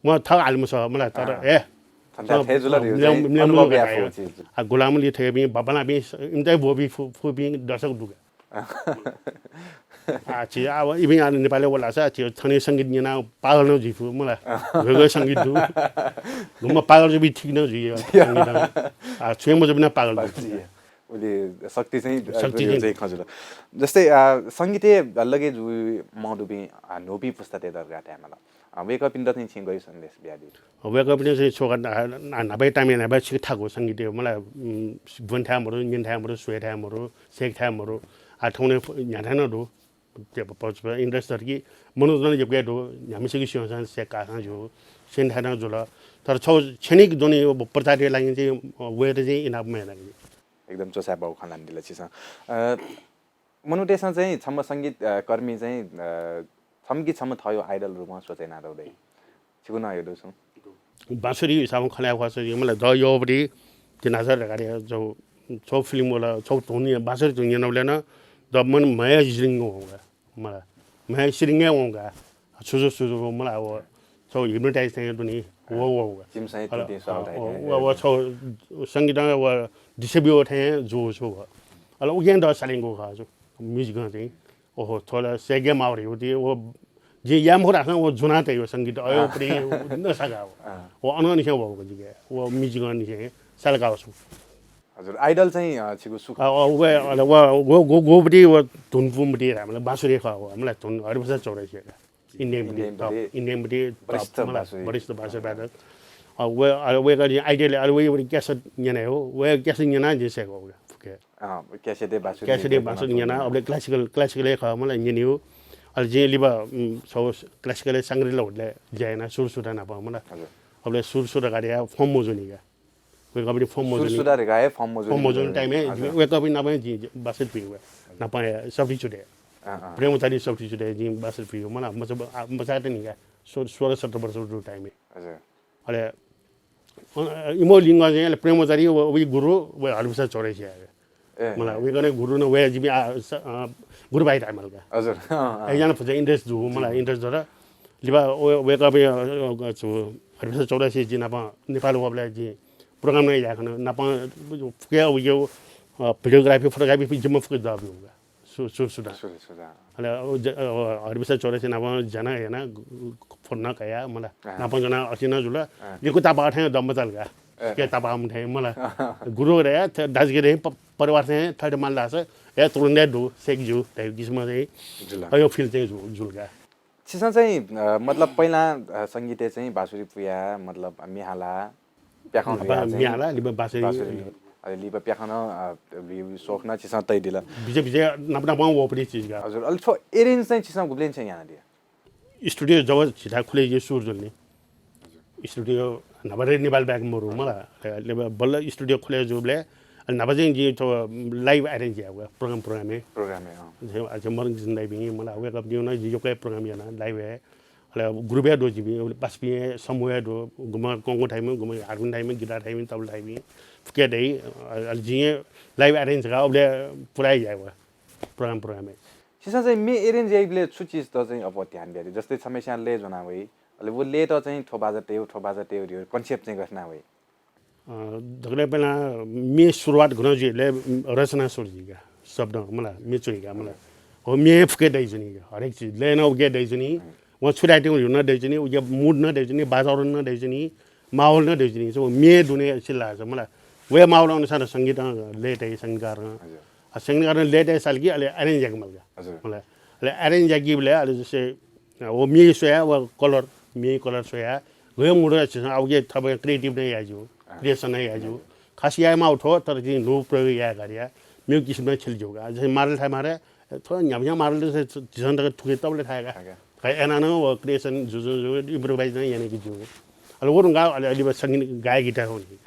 म थः आलिमस, मला, तर, अँ। हे, थन्ता थे जुल रे, मिलाम-, चाहिँ मिलाम अनुभव मुलुक या आयो। फौ चिज। आ, गुलामली थे बि, बाबाना बि, इमते बो बि फु, फु बि दर्शक दुगा। आ, छि, अब इबि आ नेपाली वला सा, छि थने संगीत निना पागल न जिफु, मला। गगय संगीत दु। गुम्मा पागल जबि ठीक न जुइ, संगीत। आ, छुए मजबि ना पागल दु। पागल जुइ। उले शक्ति चाहिँ, शक्ति जुइ चाहिँ। चाहिँ खजुल। जस्तै, आ, संगीते लगे जुइ मधुबि, आ, नोपि पुस्ता ते दरगा ते मला। अ, वय्‌कःपिन्त चाहिँ छिं गय् सन्देश बियादी? वय्‌कःपिन्त चाहिँ छोका ना-, ना-, नापय् तामे नापय् छिक थाकु संगीत हे मला, उम्, बुन थाय् मरु, न्यन थाय् मरु, स्वये थाय् मरु, सेक थाय् मरु। आ, थौंने फ-, न्ह्याथाय् नं दु। ते प-, प-, प-, interest दर कि मनोरञ्जन यक्व दु। न्ह्याम्हसिक स्यंसां सेक कासां ज्यू, स्यने थाय् नं जुल। तर छौ क्षणिक दुने व प्रचारया लागि चाहिँ, अ, वय्‌त चाहिँ इनाप मया लागि। एकदम चोसाय् बाउ खँ ल्हानादिल छिसं। अ, मनूतय्‌सं चाहिँ छम्ह संगीत, अ, कर्मी चाहिँ, अ, छम्ह कि छम्ह थःयो idol रूपमा सोचे यानातौ दइ। छिगु नं यो दु छुं? बाँसुरी हिसाबं खँ ल्हाये ख्वाः छु, मतलब द योबरी तिनासर धकाः जो छौ फिल्म वल, छौ धुन, बाँसुरी धुन न्यनाबलय् नं द मन म्हया जिलिङ वंगा, मला, म्हया सिलिङ वंगा। छु छु छु छु मला, व छौ hypnotize थें दुनि, व वंगा। जिमिसं हे अला, तुति स्वाल अ, थाय् व, थें व, व छौ संगीतं व दिशा बियो थें जू छु व। अला उगें द सालिङ गु खः छु, music चाहिँ। ओहो, थ्व ला सेगे माउर युति, व जिं याये मखु धाःसां व जुना तइ व संगीत, अयो अँ। प्रि नसा का व। अँ। व अनंनिसें वःगु जिके, व music निसें साल का व छु। हजुर, Idol चाहिँ, अ, छिगु सुख। अ, अ, व, अ, व, व, व, व बटी व धुन पुम बटी रा, मतलब बाँसुरी खः व, मतलब धुन हरिप्रसाद चौरसिया का। Indian बटी, Indian top, बटी Indian बटी top, वरिष्ठ मतलब बाँसुरी। वरिष्ठ बाँसुरी वादक। अ, व, अ, व का Idol, अ, व, व cassette न्यना हो, व cassette न्यना जिं सेक हो, ओके। अँ, cassette बाँसुरी cassette निके बाँसुरी न्यना, न्यना। अबले classical, classical हे खः, मतलब न्यनी हो। अले जिं लिबा, उम्, छौ classical हे सांगरी ला होटले ज्या याना सुर सुधा नाप, मतलब। हजुर। अबले सुर सुधा गाडी या form मजुनी का। कोई company form सुर मजुनी। सुधा रेखा हे form मजुनी form मजुनी time हे, हजुर। वे company नाप हे जिं बाँसुरी पुइ वे। नाप हे substitute हे। अँ, अँ। प्रेमचारी substitute हे जिं बाँसुरी पुइ, मतलब, मचा, आ, मचा त नि का। सो-, सोह्र सत्र वर्ष रु time हे। हजुर। अले, अ, इमो लिङ्ग चाहिँ अले प्रेमचारी व, वइ गुरु, व हरिप्रसाद चौरसिया। ए। मला, वइकने गुरु न वया जिमि आ, स-, अ, गुरु भाइ time का। हजुर। अँ, अँ। एकजना फुजा interest जु, मला, जी। Interest जरा। लिबा व, वय्‌कः, अ, अ, छु, हरिप्रसाद चौरसिया जि नाप नेपाल वबलय् जि program न याखन, नाप फुके व, अ, videography, photography जिम्मा फुके जवाब योगा। सु-, सु-, सुधा। सुधा, सुधा। अले, अ, ज-, अ, हरिप्रसाद चौरसिया नाप जना याना, फोन न कया, मला। अँ। नाप जना अति न जुल। अँ। लिकु तापा थें दम्ब चाल का। अँ। के तापा हम थें, मला। अँ। गुरु रे, थ-, दाजुके रे, प-, परिवार थें, थर्ड माल दास, ए, तुरुन्त दु, सेक जु, धै किसिम चाहिँ। जुल। अयो feel चाहिँ जु-, जुल का। छिसं चाहिँ, अ, मतलब, पहिला, अ, संगीतय् चाहिँ बाँसुरी पुया, मतलब, म्ये हाला, प्याखं न्हापा हुया चाहिँ म्ये हाला, लिपा बाँसुरी। बाँसुरी, अले लिपा प्याखं, अ, वि-, वि-, शौक न छिसं तइदिल। बिजे, बिजे, नाप, नाप वपरि चिज का। हजुर, अले छो arrange चाहिँ छिसं गुबलें चाहिँ याना दिया? Studio जब छिता खुले जे सुर जुल नि। Studio न्हापा रे नेपाल ब्याक मरु मला। अले बल्ल studio खुले जुबले, अले न्हापा चाहिँ जे थो live arrange या, program, program हे। Program हे, अँ। जे, अझ मरङ जिन्दै बि, मला wake up दिउ न, जे यो program याना, live हे। अले group हे दो जिबि, अले पास बि हे, समूह हे दो, गुमा कोंगो थाइमे, गुमा हारमोनियम थाइमे, गिटार थाइमे, तबला थाइमे, फुके दइ, अले जिं live arrange का, अबले पुरा या व program, program हे। छिसं चाहिँ म्ये arrange याइबले छु चिज त चाहिँ अब ध्यान बिया दि? जस्तै छम्हेस्यां लय ज्वना वइ, अले व लय्‌त चाहिँ थ्व बाजा तयु, थ्व बाजा तयु धयो concept चाहिँ गथे याना वइ? अ, दकलय् पहिला म्ये सुरुवात गुना जुइबले रचना सुरु जुइगा, शब्द मला, म्ये च्वइगा मला। हो म्ये फुके दइ जुनि, हरेक चिज, लय न उके दइ जुनि, हम्म। व छु दाइ तिउ न दइ जुनि, उके mood न दइ जुनि, वातावरण न दइ जुनि, माहौल न दइ जुनि, सो म्ये दुने सिला छ मला। वे माहौल अनुसार संगीत, अ, लय तइ संगीतकार। हजुर। अ, संगीतकार लय तइ साल कि अले arrange याक मलगा। हजुर। मला, अले arrange याक बले अले जस्तै अ, व म्ये स्वया, व colour, म्ये colour स्वया, गयो mood छिसं, अब के थप creative नै याजु, अँ। Creation नै याजु। खास याये माउ थो, तर जिं नु प्रयोग याये गारिया, म्ये किसिम नै छेल जुगा। जस्तै मारल थाय् मारे, थो न्याम्या मारल जस्तै झिसं तक थुके तबले थाय् का। थाय् का। खै एना न व creation जु, जु, जु, improvise नै याने कि जु। अले व रुंगा, अले, अले व संगीत गायकी त हो नि।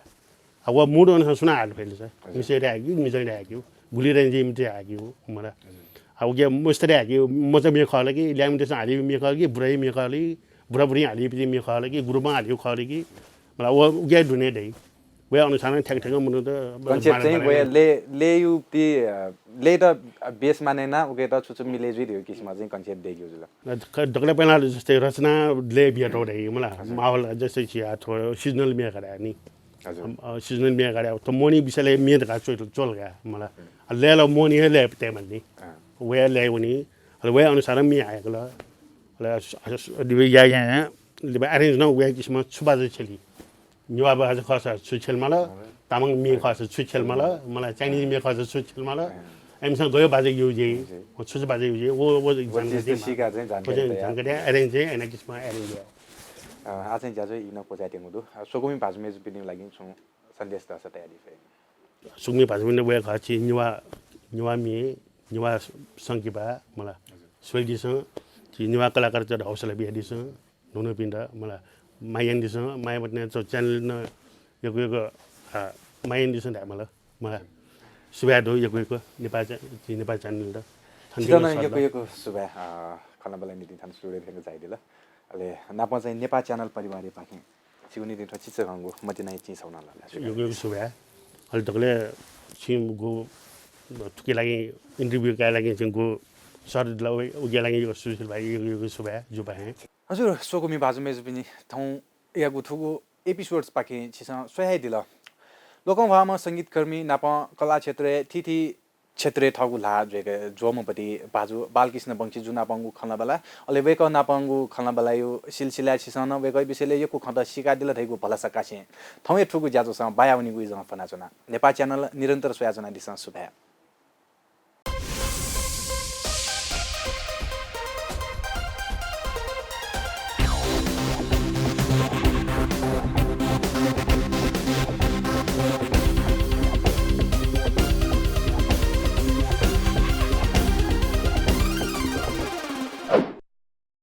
अब व mood अनुसार सुना हाल फैले छ। हजुर। मिसे रे आगि, मिसे रे आगि, गुली रे जे मिते आगि, मला। हजुर। अब के मस्त रे आगि, मचा म्ये खल कि, ल्यामिते सा हाली म्ये खल कि, बुराई म्ये खल कि, बुरा बुरी हाली पिते म्ये खल कि, group हाली खल कि, मला, व उगे दुने दइ। वे अनुसार ठ्याक ठ्याक मुनु त concept चाहिँ माने वे ले, लेयु पि, अ, ले त base माने ना, उगे त छु छु मिले जुइ दियो किसिम चाहिँ concept देग्यो जुल। दकले पहिला जस्तै रचना ले बिया तो दइ, मला। हजुर। माहौल जस्तै छिया थो seasonal म्ये खडा नि। हजुर। अ, seasonal म्ये गाड्या, त मोनी बिसले म्ये धका च्वल, च्वल गा, मला। अ, लय्‌ल मोनी हे लय् तेमल नि। अँ। वया लय् वनी, अले वया अनुसार म्ये आयकल। अले अस-, अस-, अस-, लिबे या, या, या, लिबे arrange न वया किसिम छु बाजा छेली। नेवाः बाजा खःसा छु छेल मला, हजुर। तामाङ म्ये खःसा छु छेल मला, मला Chinese म्ये खःसा छु छेल मला। अँ। एमसँग गयो बाजा यु जे, यु जे। छु छु बाजा यु जे, वो, वो वो जानकारी चिज त दे मा। सिका चाहिँ जानकारी वो चाहिँ दे या। जानकारी arrange चाहिँ एना किसिम arrange या। अ, आ चाहिँ ज्याझ्वः इना क्वचाय् त्यंगु दु। अ, स्वकुमि भाजु मेजुपिनिगु लागि छुं सन्देश दःसा तयारी फइ। स्वकुमि भाजु मेजुपिनि वया खः छि नेवाः, नेवाः म्ये, नेवाः संकिपा, मला। हजुर। स्वइदिसँ, छि नेवाः कलाकारत हौसला बियादिसँ, न्हून्हूपिन्त, मला। माया यानादिसँ, माया बटने च channel न यक्व यक्व, अ, माया यानादिसँ धाये मला। मला। सुभाय् दु यक्व यक्व नेपाल च्या-, छि नेपाल channel त। छितः नं यक्व यक्व सुभाय्, अ, खँल्हाबल्हा निंतिं थन studio थ्यंक झायादिल। अले नापं चाहिँ नेपाल channel परिवारया पाखें छिगु निंतिं थ्व चिचीधंगु मतिना चिं छगू नं लःल्हाये। यक्व यक्व सुभाय्। अले दकले छिं गु थुके लागि interview काये लागि छिं गु सर दिल, उके लागि यक्व सुशील भाइ यक्व यक्व सुभाय् जुपा हे। हजुर, स्वकुमि भाजु मय्जुपिनि, थौंयागु थुगु episodes पाखें छिसं स्वयादिल। लोकंह्वाःम्ह संगीतकर्मी नापं कला क्षेत्रय् थीथी क्षेत्रय् थःगु ल्हाः ज्वय्के ज्वःम्ह पति भाजु बालकृष्ण वंशी जु नापंगु खँल्हाबल्हा, अले वय्कः नापंगु खँल्हाबल्हाया सिलसिलाय् छिसं नं वय्कःया विषयलय् यक्व खँत सीकादिल धइगु भलसा कासें थौंया थुगु ज्याझ्वलय् बायावनीगु इजं फ्वनाच्वना। नेपाः channel निरन्तर स्वयाच्वनादिसँ। सुभाय्।